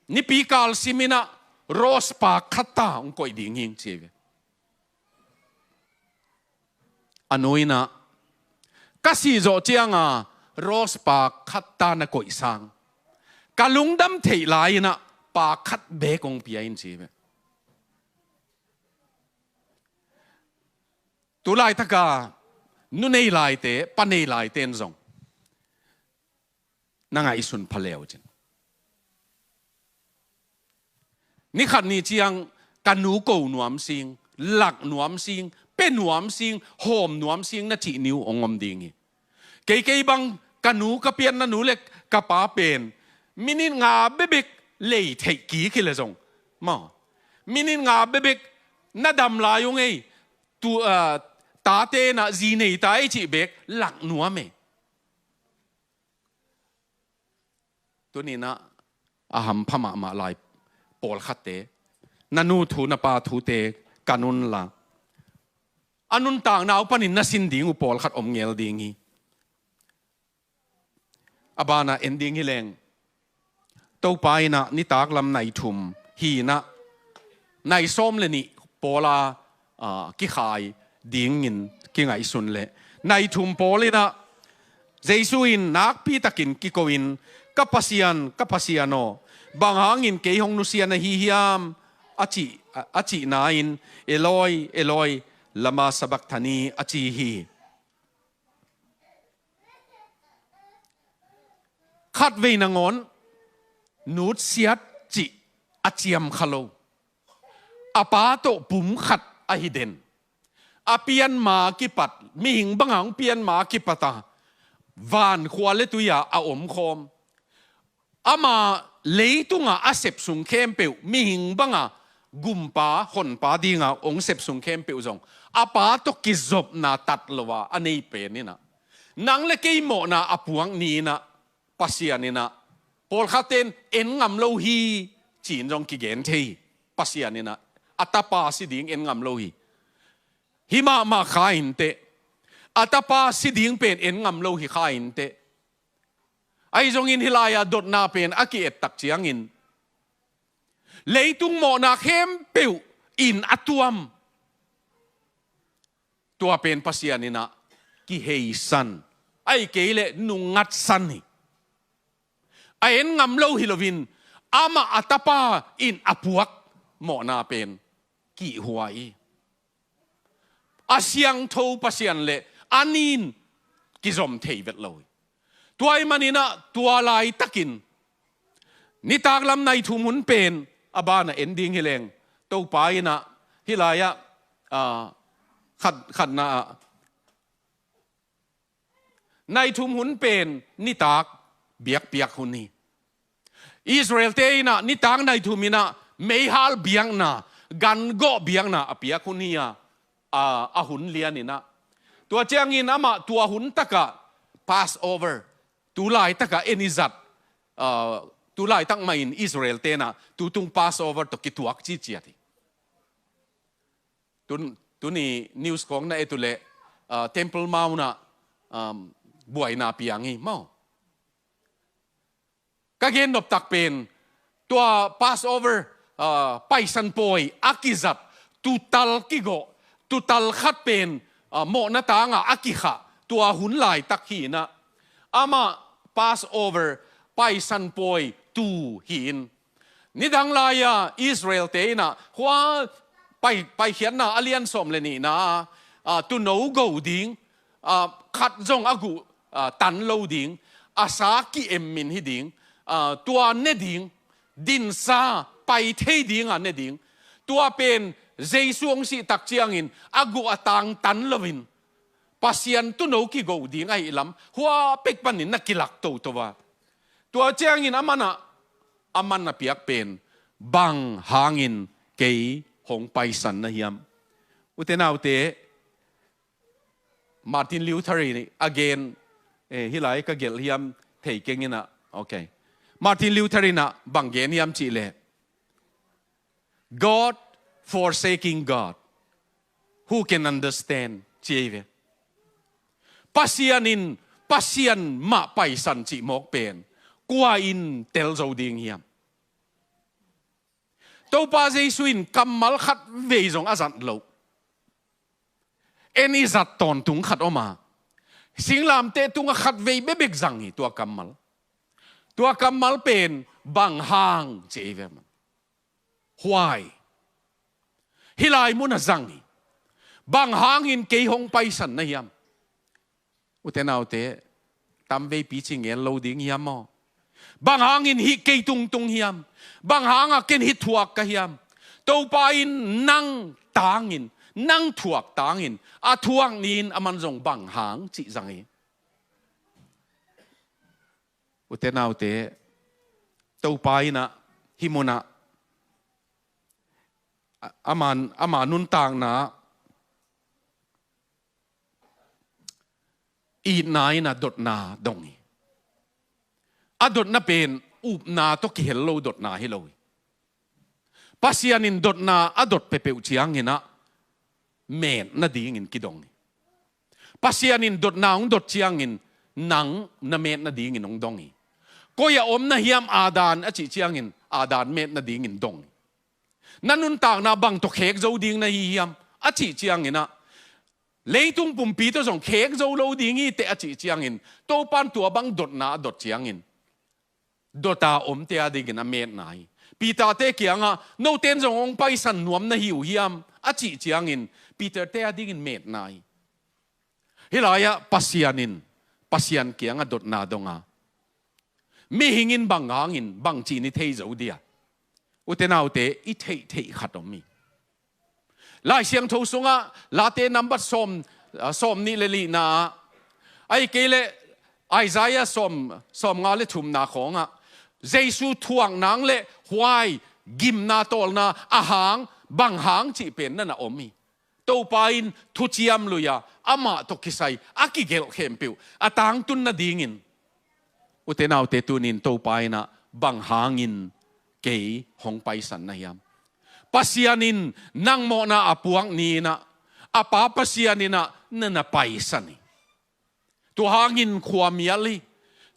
nipi kal sim in ah rose pak khat ta hong koih ding hi ing," ci ve. A nu in ah, "Ka sih zawh cianga rose pak khat ta na koih sang, ka lungdam theih lai in ah pak khat bek hong pia in," ci ve. Tulaitaka nu nei laite, pa nei laite in zong na ngaihsun pha leu cin. Ni khat ni ciang ka nu ko nuam sing, lak nuam sing, pe nuam sing, hawm nuam sing na cih ni uh hong om ding hi. Kei, kei bang ka nu, ka pianna nu le ka pa pen minit nga bebek lei theih kik hi le zong, maw, minit nga bebek na dam lai uh ngei, tu, ah, tate in ah, zi nei ta ei cih bek lak nuam e. Tuni in ah a hampha mahmah lai pawlkhatte, na nu thu, na pa thute kan unla, a nuntakna uh panin na sin ding uh pawlkhat om ngel ding hi. A banah en ding hi leng, Topa in ah nitak lam nai thum hi in ah, nai sawm le nih pawl a, a, kikhai dingin kingaihsun leh, nai thum pawl in ah Jesu in nakpi takin kiko in, "Ka Pasian, ka Pasian aw, bang hangin kei hong nusia na hi hiam?" a cih, a, a cihna in, "Eloi, Eloi, lama sabakthani?" a ci hi. Khatvei nangawn nutsiat cih a ciam kha lo. A pa tawh pum khat ahi den. A pianma kipat, mihing banga hong pianma kipata, van khua le tui-a a omkhawm, ama leitunga a sep sung khempeuh, mihing banga gumpa, honpa dinga hong sep sung khempeuh zong a pa tawh kizopna tat lo a a nei pen in ah, nang le kei mawhna a puak ni in ah, Pasian in ah, pawlkhatte in en ngam lo hi, ci-in zong kigen thei hi. Pasian in ah a tapa si ding en ngam lo hi. Hi mahmah kha inteh. A tapa si ding pen en ngam lo hi kha inteh. Ahi zongin hih lai-a dotna pen a ki-et tak ciangin, leitung mawhna khempeuh in a tuam, tua pen Pasian in ah kiheisan, ahih kei leh nungngatsan hi. A en ngam lo hi loin, amah a tapa in a puak mawhna pen kihhuai hi. A siangtho Pasian le a ni in kizom thei vet lo hi. Tua ahih manin ah tua laitakin nitak lam nai thum hun pen, a banah en ding hi leng, Topa in ah hih lai-ah, ah, khat, khatna ah, nai thum hun pen nitak biakpiak hun hi. Israel-te in ah nitak nai thum in ah meihal biakna, gan gawh biakna a piak hun hi a, a, a hun lian in ah. Tua ciangin amah tua hun takah Passover, tu laitakah en i zat, ah, tu laitak mahin Israel-te in ah tutung Passover tawh kituak ciciat hi. Tun, tuni news khawng na et uh leh, ah, Temple Mount ah, um, buaina piang hi maw. Ka gen noptak pen, tua Passover, ah, Paisan pawi a kizat tutal kigawh, tutal khat pen, ah, mawhna tangah a kikhah, tua hun laitak hi in ah, amah Passover Paisan pawi tu hi in. Nidang lai-a Israel-te in ah hua pai, Paikhiatna a lian sawm le nihna ah, ah, tuuno go ding, ah, khat zong a guh, ah, tan lo ding, a sa ki-emmin hi ding, ah, tua ne ding, dinsa pai thei ding a ne ding. Tua pen Jesu hong sih tak ciangin a guh a tang tan loin Pasian tuuno kigo ding ahih lam hua pek panin na kilak toto a. Tua ciangin a man ah, a man a piak pen, bang hangin kei hong paisan na hiam? Ute naute, Martin Luther in a gen, eh, hih lai ka gelh hiam thei keng in ah, ok. Martin Luther in ah bang gen hiam cih leh, "God forsaking God, who can understand?" ci hi ve. Pasian in Pasian mah paisan cih mawk pen kua in tel zo ding hiam? Topa Jesu in kammal khat vei zong a zat lo. En i zat tawntung khat om a, singlamteh tungah khat vei bekbek zang hi tua kammal. Tua kammal pen, "Bang hang?" ci hi ve maw. Why? Hih lai mun ah zang hi. Bang hangin kei hong paisan na hiam? Ute naute, tamveipi ci ngel lo ding hiam maw? Bang hangin hih kei tungtung hiam? Bang hangah ken hih thuak ka hiam? Topa in nang tangin, nang thuak tangin, a thuak ni-in a man zong bang hang cih zang hi. Ute naute, Topa in ah hih mun ah, a, ama, ama nuntakna itna in ah dotna dong hi. A dotna pen upna tawh kihel lo dotna hi lo hi. Pasian in dotna a dot peuhpeuh ciangin ah met nadingin kidong hi. Pasian in dotna hong dot ciangin nang na met nadingin hong dong hi. Koi ah om na hiam Adam a cih ciangin Adam met nadingin dong hi. Na nuntakna bang tawh khek zo ding na hi hiam a cih ciangin ah, leitung pumpi tawh zong khek zo lo ding hi teh a cih ciangin, Topa in tua bang dotna a dot ciangin, dot a omte a dingin a metna hi. Peter-te kiangah, "Note in zong hong paisan nuam na hi uh hiam?" a cih ciangin, Peter-te a dingin metna hi. Hih lai-ah Pasian in, Pasian kiangah dotna dong a, mihing in bang hangin bang ci-in i thei zo dia? Ute naute, i theihtheih khat om hi. Lai Siangtho sungah Late nambat sawm, ah, sawm nih le lihna ah, ahih kei leh Isaiah sawm, sawm nga le thumna khawngah, Jesu thuak nang le huai gimna tawlna a hang, bang hang cih pen na na om hi. Topa in thuciam lui-a amah tawh kisai a kigelh khempeuh a tangtun nadingin, ute naute, tuni-in Topa in ah, "Bang hangin kei hong paisan na hiam?" Pasian in nang mawhna a puak ni-in ah, a Pa Pasian in ah na na paisan hi. Tua hangin khuamial hi.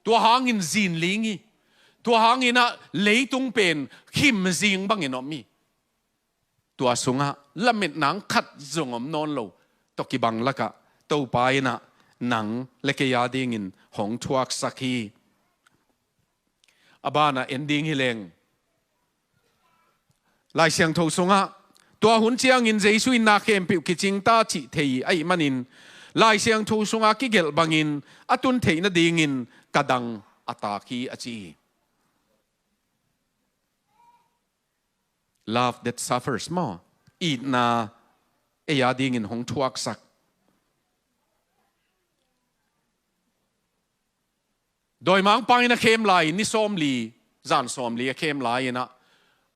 Tua hangin zinling hi. Tua hangin ah leitung pen khimzing bangin om hi. Tua sungah lametna khat zong om nawn lo tawh kibang lakah Topa in ah nang le kei a dingin hong thuaksak hi. A banah en ding hi leng, Lai Siangtho sungah, "Tua hun ciangin Jesu in na khempeuh kicing ta cih thei ahih manin, Lai Siangtho sungah kigelh bangin a tun theih nadingin ka dang a tak hi," a ci hi. Love that suffers maw. Itna ei a dingin hong thuaksak. Dawimangpa in a khem lai, ni sawmli, zan sawmli a khem lai-in ah,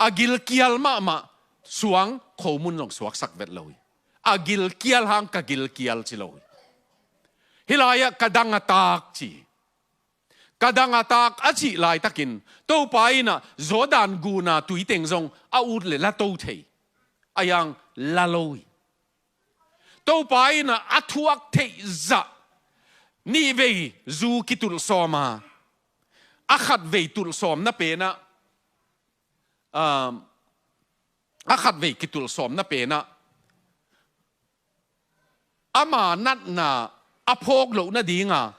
a gilkial mahmah suang khomun zong suaksak vet lo hi. A gilkial hang ka gilkial ci lo hi. Hih lai-ah ka dang a taak ci. Ka dang a taak a cih laitakin Topa in ah Jordan guna tuiteng zong a ut le la to thei. A yang la lo hi. Topa in ah a thuak theih zah nihvei zu kitulh sawm a, a khatvei tulh sawm na pen ah, um, a khatvei kitulh sawm na pen ah, ama natna a phawk loh nading a,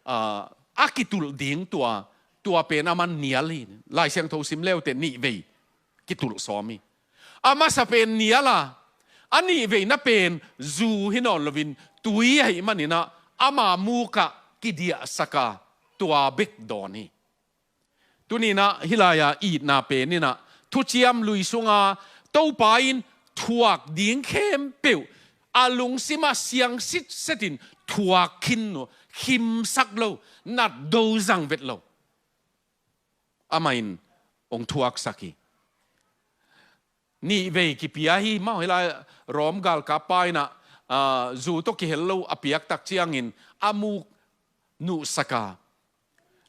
ah, a kitulh ding tua, tua pen a man nial hi. Lai Siangtho sim leute nihvei kitulh sawm hi. A masa pen nial a, a nihveina pen zu hi nawn loin tui ahih manin ah ama muk ah kidiahsak a, tua bek dawn hi. Tuni-in ah hih lai-a itna pen in ah thuciam lui sunga Topa in thuak ding khempeuh a lungsim ah siang sitset in thuak khin uh, khimsak lo, nat do zang vet lo. Amah in hong thuaksak hi. Nihvei kipia hi maw. Hih lai Rom galkappa in ah, ah, zu tawh kihel lo a piak tak ciangin a muk nuhsak a.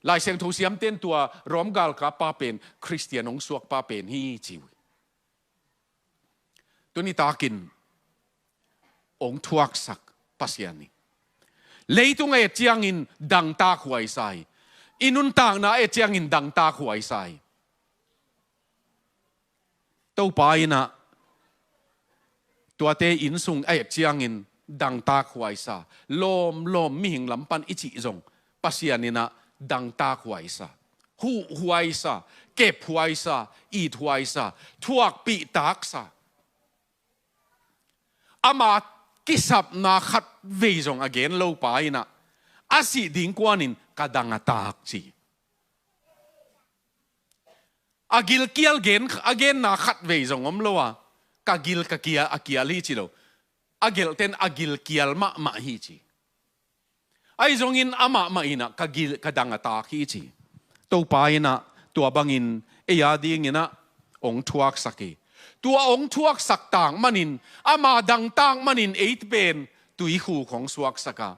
Lai Siangtho siamte'n tua Rom galkappa pen Khristian hong suakpa pen hi ci uh hi. Tuni takin hong thuaksak Pasian hi. Leitung a et ciangin dangtak huaisa hi. I nuntakna a et ciangin dangtak huaisa hi. Topa in ah tuate innsung a et ciangin dangtak huaisa, lawmlawm mihing lam pan i cih zong Pasian in ah dangtak huaisa, huh huaisa, kep huaisa, it huaisa, thuakpih taksa. Ama kisapna khatvei zong a gen lopa in ah a sih ding kuanin ka dang a taak ci. A gilkial gen, a genna khatvei zong om lo a, ka gil ka kial, a kial hi ci lo. A gelhten a gilkial mahmah hi ci. Ahi zongin amah mah in ah ka gil, ka dang a taak hi ci. Topa in ah tua bangin ei a dingin ah hong thuaksak hi. Tua hong thuaksak tak manin, ama dang tak manin ei pen tuikhuk hong suaksak a,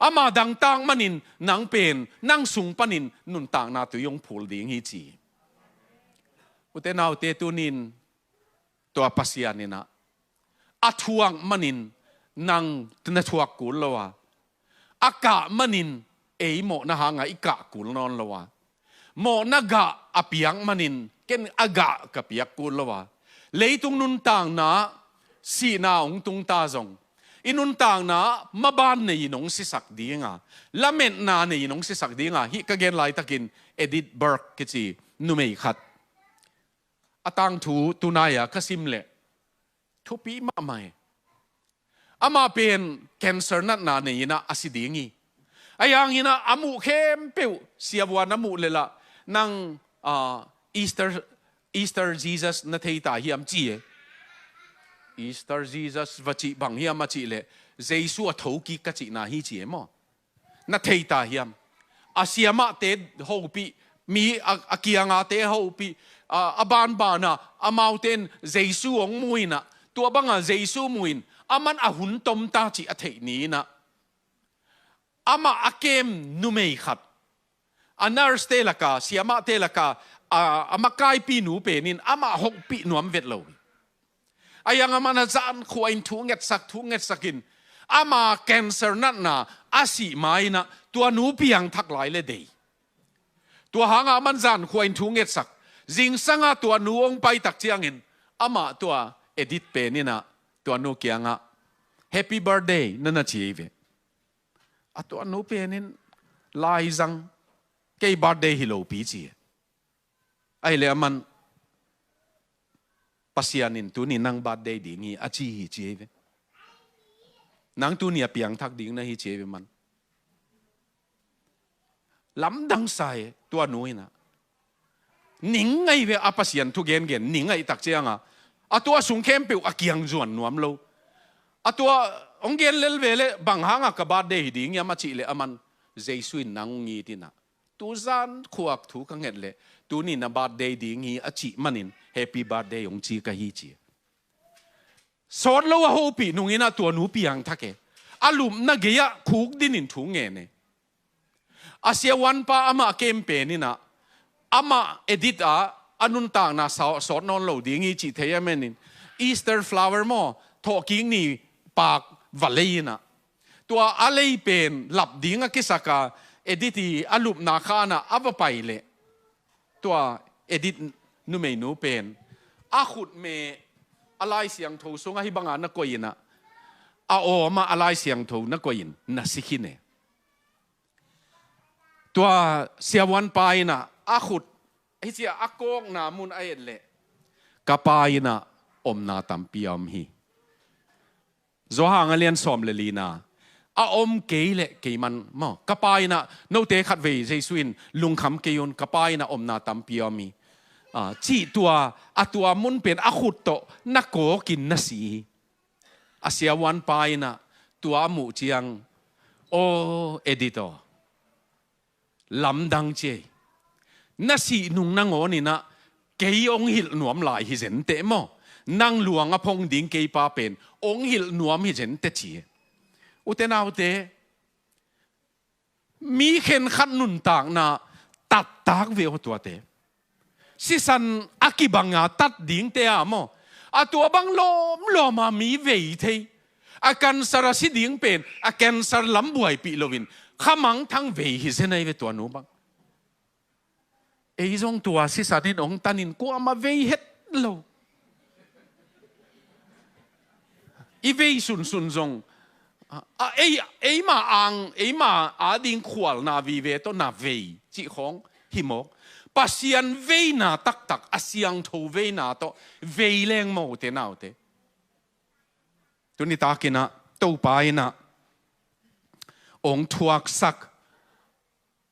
ama dang tak manin nang pen, nang sung panin nuntakna tui hong phul ding hi ci. Ute naute, tunin tua Pasian in ah a thuak manin nang na thuak kul lo a, a kah manin ei mawhna hangah i kah kul nawn lo a, mawhna gah a piak manin ken a gah ka piak kul lo a, leitung nuntakna sihna hong tung ta zong, i nuntakna maban nei-in hong sisak ding a, lametna nei-in hong sisak ding a, hih ka gen laitakin Edith Burke kici numei khat, a tangthu tunai-a ka sim leh thupi mahmah hi. Amah pen cancer natna nei-in ah a si ding hi. Ahi hangin ah a muh khempeuh siavuan a muh leh lah, nang, ah, Easter, Easter Jesus na thei ta hiam ci e. Easter Jesus va cih bang hiam a cih leh, Jesu a thokik ka cihna hi ci e maw. Na thei ta hiam? A siamahte hopih, mi a, a kiangate hopih, a, a banbana amaute'n Jesu hong mu in ah, tua banga Jesu mu in, aman a hun tom ta cih a theih ni-in ah, amah a kem numei khat, a nurse-te laka, siamahte laka, a, a makaipi nu pen in amah hopih nuam vet lo hi. Ahi hang aman a zankhua in thu ngetsak, thu ngetsak in, ama cancer natna a sih ma-in ah tua nu piangthak lai leh dei. Tua hangah aman zankhua in thu ngetsak. Zingsangah tua nu hong pai tak ciangin, amah tua Edith pen in ah tua nu kiangah, "Happy birthday," na na ci hi ve. A tua nu pen in, "Laizang, kei birthday hi lo pi," ci hi. Ahih leh aman, "Pasian in tuni nang birthday ding hi," a ci hi ci hi ve. "Nang tuni a piangthak ding na hi," ci hi ve aman. Lamdang sa hi tua nu in ah. Ning ngai ve a Pasian thu gengen, ning ngai tak cianga a tua sung khempeuh a kiang zuan nuam lo. A tua hong gen lel ve le bang hanga ka birthday hi ding hiam a cih le aman Jesu in nang hong it inah, tuzan khuak thu ka nget le tuni na birthday ding hi a cih manin happy birthday hong ci ka hi ci. Sawt lo a hopih nung inah tua nu piangthak e. A lupna gei-ah khuk dinin thu ngen e. A siavuanpa amah kem pen inah amah edit a, a nuntakna sa-, sawt nawn lo ding hi cih thei a menin Easter flower maw, thawhkik ni paak va lei inah tua a lei pen lap ding a kisaka edit i a lupna khanah a va pai leh tua edit numeinu pen a khut me a Lai Siangtho sungah hih banga na koih inah a awmah a Lai Siangtho na koih in na si khin e. Tua siavuanpa inah a khut hi cia a kawkna mun a et leh ka pa inah omna tampi a om hi. Johan a lian sawm le lina a om kei le kei man maw, ka pa inah note khatvei Jesu in lungkham kei un, ka pa inah omna tampi a om hi. Ah, cih tua a tua mun pen a khut tawh na kawkin na si hi. A siavuanpa inah tua a muh ciang, aw editor, lamdang ci ei. Na sih nung nangawn inah kei hong hilh nuam lai hi zenteh maw, nang luang a phong ding kei pa pen hong hilh nuam hi zenteh ci. Ute naute, mi khenkhat nuntakna tattak ve aw tuate. Sisan a kibanga tat dingte a maw, a tua bang lawmlawma mi vei thei. A cancer a si ding pen a cancer lam buaipih loin khamangthang vei hi zen ahi ve tua nu bang. Ei zong tua sisan in hong tanin kuamah vei het lo. I vei sunsun zong a, a, ei, eima ang, eima ading khualna vive tawh na vei cih khawng hi mawk. Pasian veina taktak, a siangtho veina tawh vei leng maw ute naute. Tuni takinah Topa inah hong thuaksak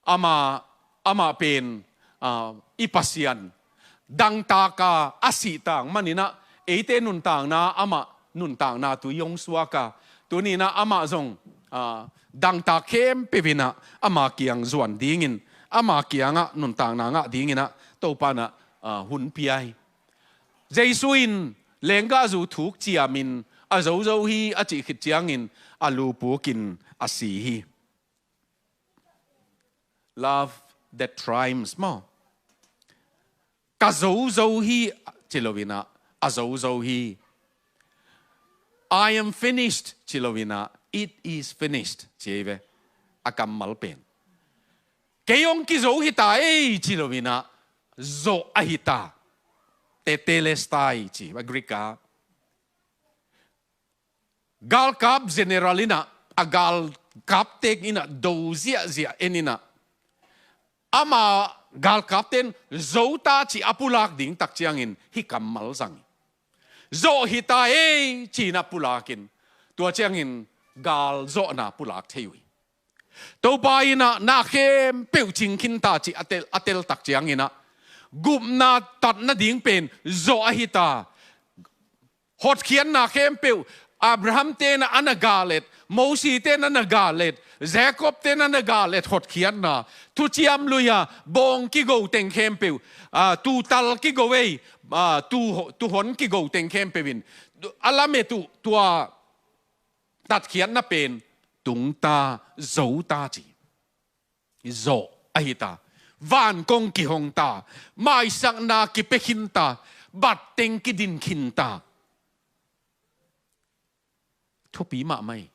ama, ama pen, ah, i Pasian dangtaka a sih tang maninah eite nuntakna amah nuntakna tui hong suaka, tuninah amah zong, ah, dangtak khempeuh inah ama kiang zuan dingin, ama kiangah nuntakna ngah dinginah Topa inah, ah, hun pia hi. Jesu in lenggahzu thuk ciamin a zozo hi a cih khit ciangin a lupukin a si hi. Love that triumphs maw. Ka zozo hi ci loinah a zozo hi. I am finished ci loinah it is finished ci ei ve. A kammal pen kei hong kizo hita ei ci loinah zawh a hita. Tetelestai ci a Greek a. Galkap general inah, a galkapte inah do ziahziah en inah, ama galkapte in zota cih a pulak ding tak ciangin hih kammal zang hi. Zawh hita ei ci-in a pulakin tua ciangin gal zawhna pulak thei uh hi. Topa inah na khempeuh cing khinta cih a tel, a tel tak cianginah gupna tat nading pen zawh a hita. Hotkhiatna khempeuh, Abraham tenah a na galet, Mosi tenah a na galet, Jacob tenah a na galet hotkhiatna, thuciam lui-a bawng kigo teng khempeuh, ah, tutal kigo ei, ah, tu, tuhon kigo teng khempeuh in a lamet uh tua tatkhiatna pen tungta, zota ci. Zawh a hita. Vankong kihongta, maisakna kipia khinta, batteng kidin khinta. Thupi mahmah hi.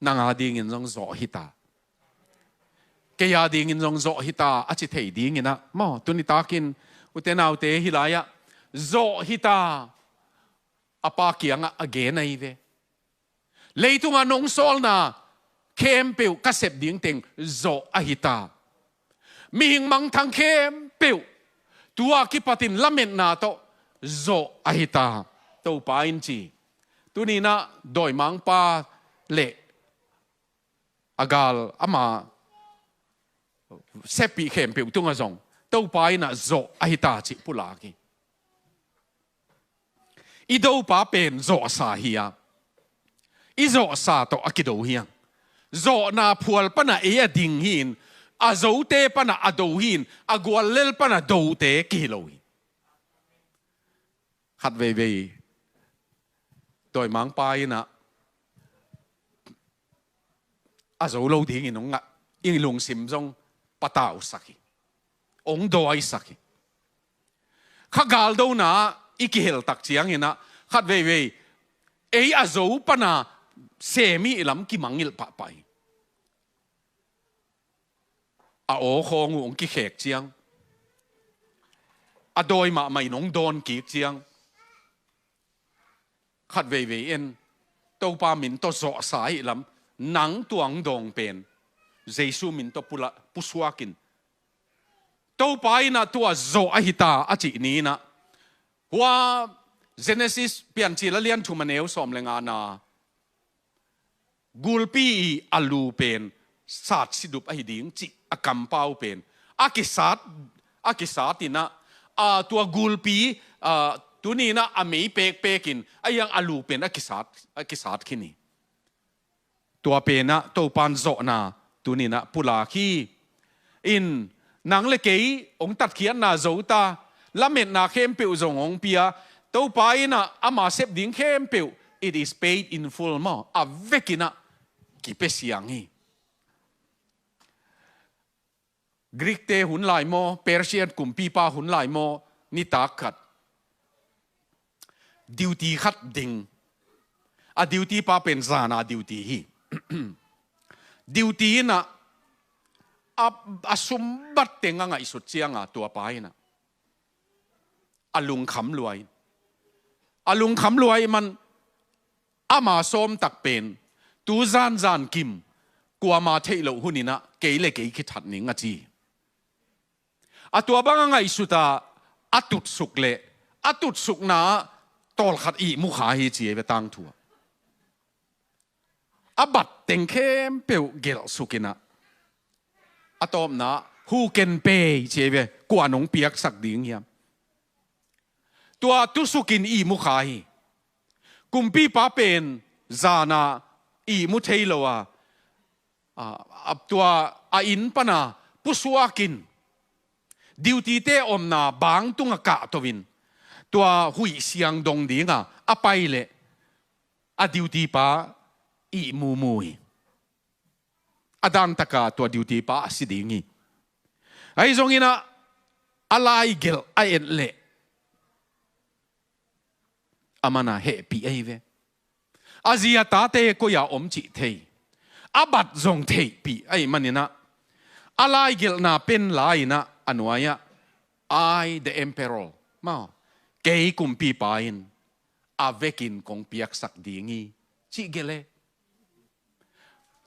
Nang adingin zong zawh hita. Kei adingin zong zawh hita a ci thei dinginah maw, tuni takin ute naute hih lai-ah zawh hita a Pa kiangah a gen ahi ve. Leitungah nong sawlna khempeuh ka sep ding teng zawh a hita. Mihing mangthang khempeuh tua kipatin lametna tawh zawh a hita, Topa in ci. Tuninah dawimangpa le a gal ama seppih khempeuh tungah zong Topa in ah zawh ahi ta cih pulak hi. I dopa pen zawhsa hi a, i zawhsa tawh a kido hi a, zawhna phual pan ah ei a ding hi-in, a zote pan ah a do hi-in, a guallel pan ah dote kihi lo hi. Khat veivei dawimangpa in ah a zo lo dingin hong ngah, i lungsim zong patausak hi, hong dawisak hi. Kha galdona i kihel tak ciangin ah khat veivei ei a zo pan a sem i lam kimangngilh pahpah hi. A aw khawng uh hong kikhek ciang, a dawi mahmah in hong dawn kik ciang, khat veivei en, Topa min tawh zawhsa ahih lam, nang tua hong dawng pen Jesu min tawh pula, pusuak in. Topa in ah tua zawh ahi ta a cih ni in ah, hua Genesis Piancil a lian thum a neu sawm le nga na, gulpi i a lu pen sat sidup ahi ding cih a kampau pen a kisat, a kisat in ah, a, tua gulpi, a, tuni in ah a mei pekpek in a hiang a lu pen a kisat, a kisat khin hi. Tua pen ah Topan zawhna tuni in ah pulak hi. In, nang le kei hong tatkhiatna zo ta, lametna khempeuh zong hong pia, Topa in ah ama sep ding khempeuh, it is paid in full maw, a vekin ah kipia siang hi. Greek-te hun lai maw, Persian kumpipa hun lai maw, nitak khat duty khat ding. A duty pa pen zana duty hi. Duty in ah a, a sumbat teng a ngaihsut ciang a tua pa in ah a lungkham lua in, a lungkham lua ahih man ama sawm tak pen tu zanzan kim kuama theih loh hun in ah kei le kei kithat ning a ci. A tua bang a ngaihsut a, a tutsuk leh a tutsukna ah tawlkhat ihmu kha hi ci ei ve tangthu ah. A bat teng khempeuh gelhsuk in ah, a tawpna ah, who can pay ci ei ve, kua in hong piaksak ding hiam? Tua tusuk in ihmu kha hi. Kumpipa pen zana ihmu thei lo a, a, a, tua a inn pan a pusuak in, duty-te omna bang tung ah kahto in, tua huih siang dong ding a a pai leh a duty pa ihmu mu hi. A dan tak a tua duty pa a si ding hi. Ahi zongin ah a laigelh a et leh a man a hehpih ahi ve. A zi a tate koi-ah om cih thei, a bat zong theihpih ahih man in ah, a laigelhna pen la in ah a nuai ah, "I, the emperor, maw, kei kumpipa in a vekin kong piaksak ding hi," cih gelh e.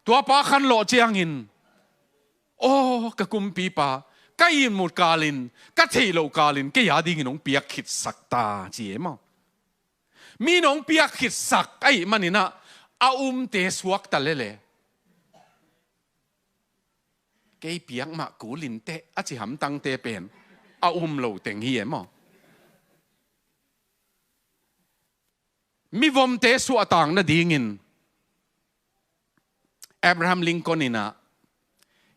Tua pa khanlawh ciangin, "Aw, ka kumpipa, ka ihmut kalin, ka theih loh kalin kei a dingin hong piak khitsak ta," ci e maw. Mi in hong piak khitsak ahih man in ah a umte suakta lel e. "Kei piak mah kul in teh," a ci hamtangte pen a um lo teng hi e maw. Mivomte suahtak nadingin Abraham Lincoln in ah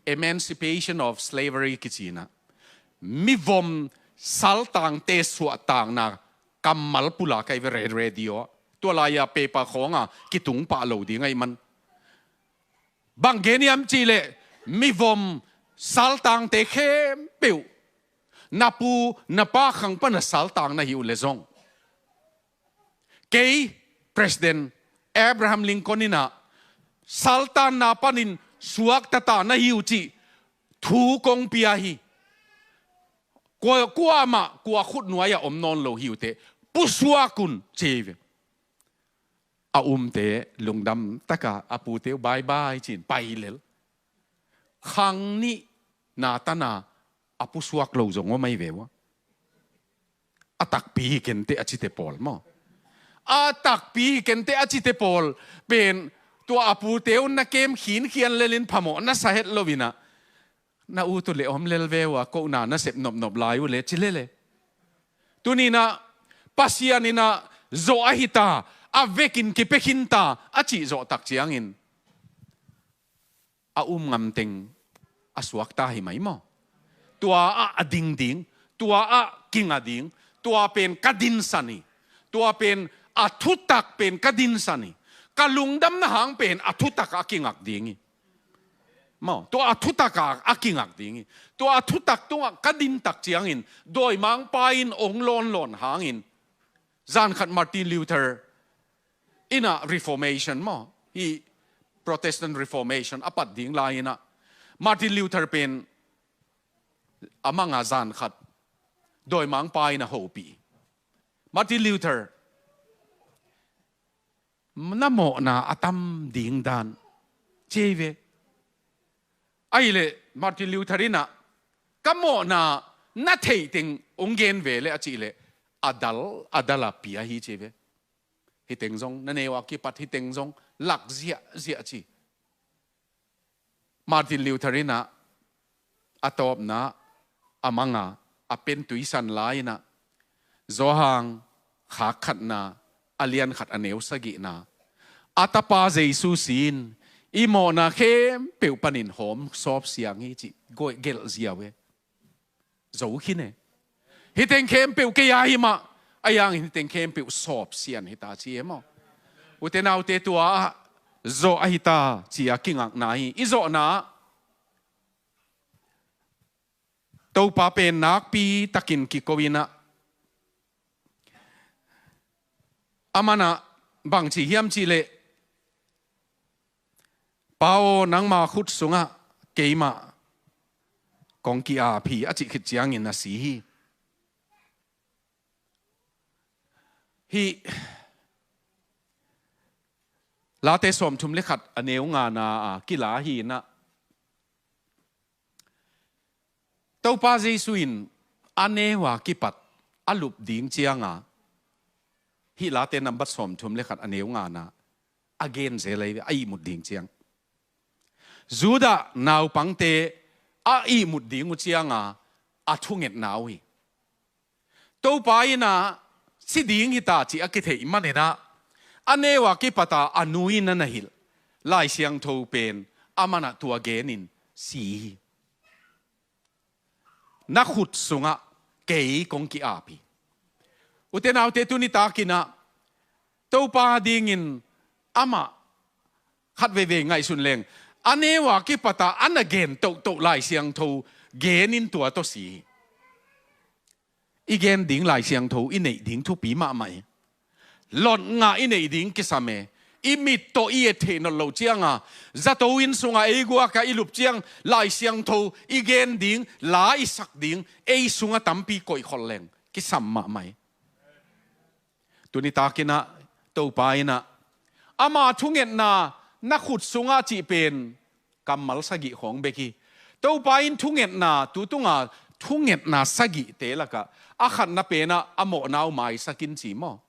Emancipation of Slavery kici in ah, mivom saltangte suahtakna kammal pulak ahi ve, radio ah. Tua lai-a paper khawng a kitung pah lo ding ahih man. Bang gen hiam cih leh, mivom saltangte khempeuh na pu na pa khang pan a saltak na hi uh leh zong, kei President Abraham Lincoln in ah saltanna panin suakta ta na hi uh cih thu kong pia hi. Kua, kuamah kua khutnuai-ah om nawn lo hi uh teh, pusuak un ci hi ve. A umte lungdam taka a pute uh bye bye ci-in pai lel. Khang nih na tana a pusuak lo zong om ahi ve ua. A takpi hi kenteh a cite pawl maw. A takpi hi kenteh a cite pawl pen tua a pute uh na kem khinkhian lelin phamawh na sa het lo in ah, Na ut uh le om lel ve uh a, kohna na sep nopnop lai uh le ci lele. Tuni-in ah Pasian in ah zawh ahi ta, a vekin kipia khin ta a cih zawh tak ciangin a um ngam teng a suak ta hi mai maw? Tua ah a ding ding, tua ah kinga ding, tua pen ka dinsan hi, tua pen a thutak pen ka dinsan hi, ka lungdamna hang pen a thutak ah a kingak ding hi. Maw, tua a thutak ah a kingak ding hi. Tua a thutak tungah ka din tak ciangin dawimangpa in ong lawnlawn hangin, zan khat Martin Luther in ah Reformation maw, hi Protestant Reformation a pat ding lai-in ah Martin Luther pen a mang a, zan khat dawimangpa in a hopih. Martin Luther, na mawhna a tam ding dan ci hi ve. Ahih leh Martin Luther in ah, ka mawhna na theih teng ong gen ve leh a cih leh, a dal a dal a pia hi ci hi ve. Hih teng zong na neu a kipat, hih teng zong lak ziahziah ci. Martin Luther in ah a tawpna a mang a, a pen tuisan lai-in ah, Johan khak khatna a lian khat a neu sagihna, a tapa Jesu si-in i mawhna khempeuh panin hawm sawp siang hi cih gelh ziau e. Zo khin e. Hih teng khempeuh kei a hi mah, a yang hih teng khempeuh sawp sian hi ta ci e maw? Ute naute, tua ah zawh ahi ta ci a kingakna hi. I zawhna ah Topa pen nakpi takin kiko-in ah, aman ah bang ci hiam cih leh, Pa aw, nangma khut sungah keimah kong ki-ap hi, a cih khit ciangin a si hi. Hih Late sawmthum le khat a neu ngana a kila hi-in ah, Topa Jesu in a neu a kipat a lup ding ciang a, hih Late nambat sawmthum le khat a neu ngana a gen zel ahi ve, a ihmut ding ciang. Judah naupangte a ihmut ding uh ciang a, a thungetna uh hi. Topa in ah si ding hi ta cih a kitheih manin ah, a neu a kipat a a nu in a na hilh Lai Siangtho pen, aman ah tua genin si hi. Na khut sungah kei kong ki-ap hi. Ute naute, tuni takin ah Topa dingin amah khat veivei ngaihsun leng, a neu a kipat a a na gen tohtoh Lai Siangtho genin tua tawh si hi. I gen ding Lai Siangtho i neih ding thupi mahmah hi. Lot ngah i neih ding kisam e. I mit tawh i et theih nawn loh ciang a, zato inn sungah ei guak a i lup ciang, Lai Siangtho i gen ding, la i sak ding, ei sungah tampi koihkholh leng kisam mahmah hi. Tuni takin ah Topa in ah, ama thungetna na khut sungah cih pen kammal sagih khawng bek hi. Topa in thungetna, tu tunga thungetna sagihte lakah a khatna pen ah a mawhna uh maisak in ci maw?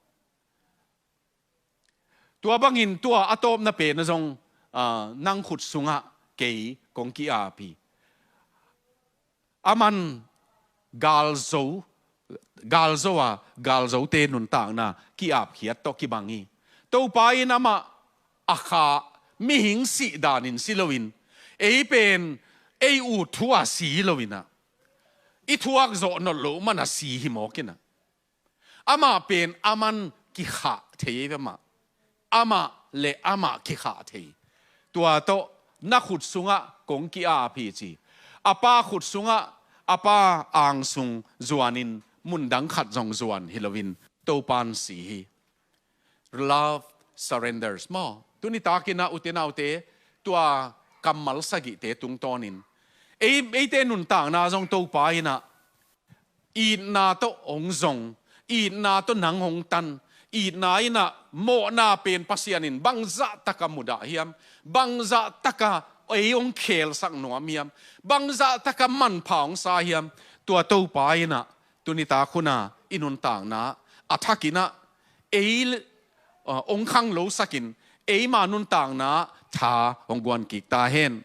Tua bangin tua a tawpna pen ah zong, ah, nang khut sungah kei kong ki-ap hi. Aman galzo, galzo a, galzote nuntakna ki-apkhiat tawh kibang hi. Topa in amah a kha, mihing sih danin si loin, ei pen ei ut thu a si hi loin ah, i thuak zawh nawn loh man a si hi mawk in ah, amah pen aman kikhah thei hi ve mah. Amah le amah kikhah thei. Tua tawh na khut sungah kong ki-ap hi ci. A pa khut sungah, a pa angsung zuanin mundang khat zong zuan hi loin Topan si hi. Love surrenders maw? Tuni takin ah ute naute, tua kammal sagihte tungtawnin ei, eite nuntakna zong Topa in ah itna tawh hong zong, itna tawh nang hong tan, itna in ah mawhna pen Pasian in bangzah taka mudah hiam, bangzah taka ei hong khelsak nuam hiam, bangzah taka manpha hong sa hiam, tua Topa in ah tuni tak hun a i nuntakna a thakin ah ei, uh, hong khanglosakin eima nuntakna tha hong guan kik ta hen.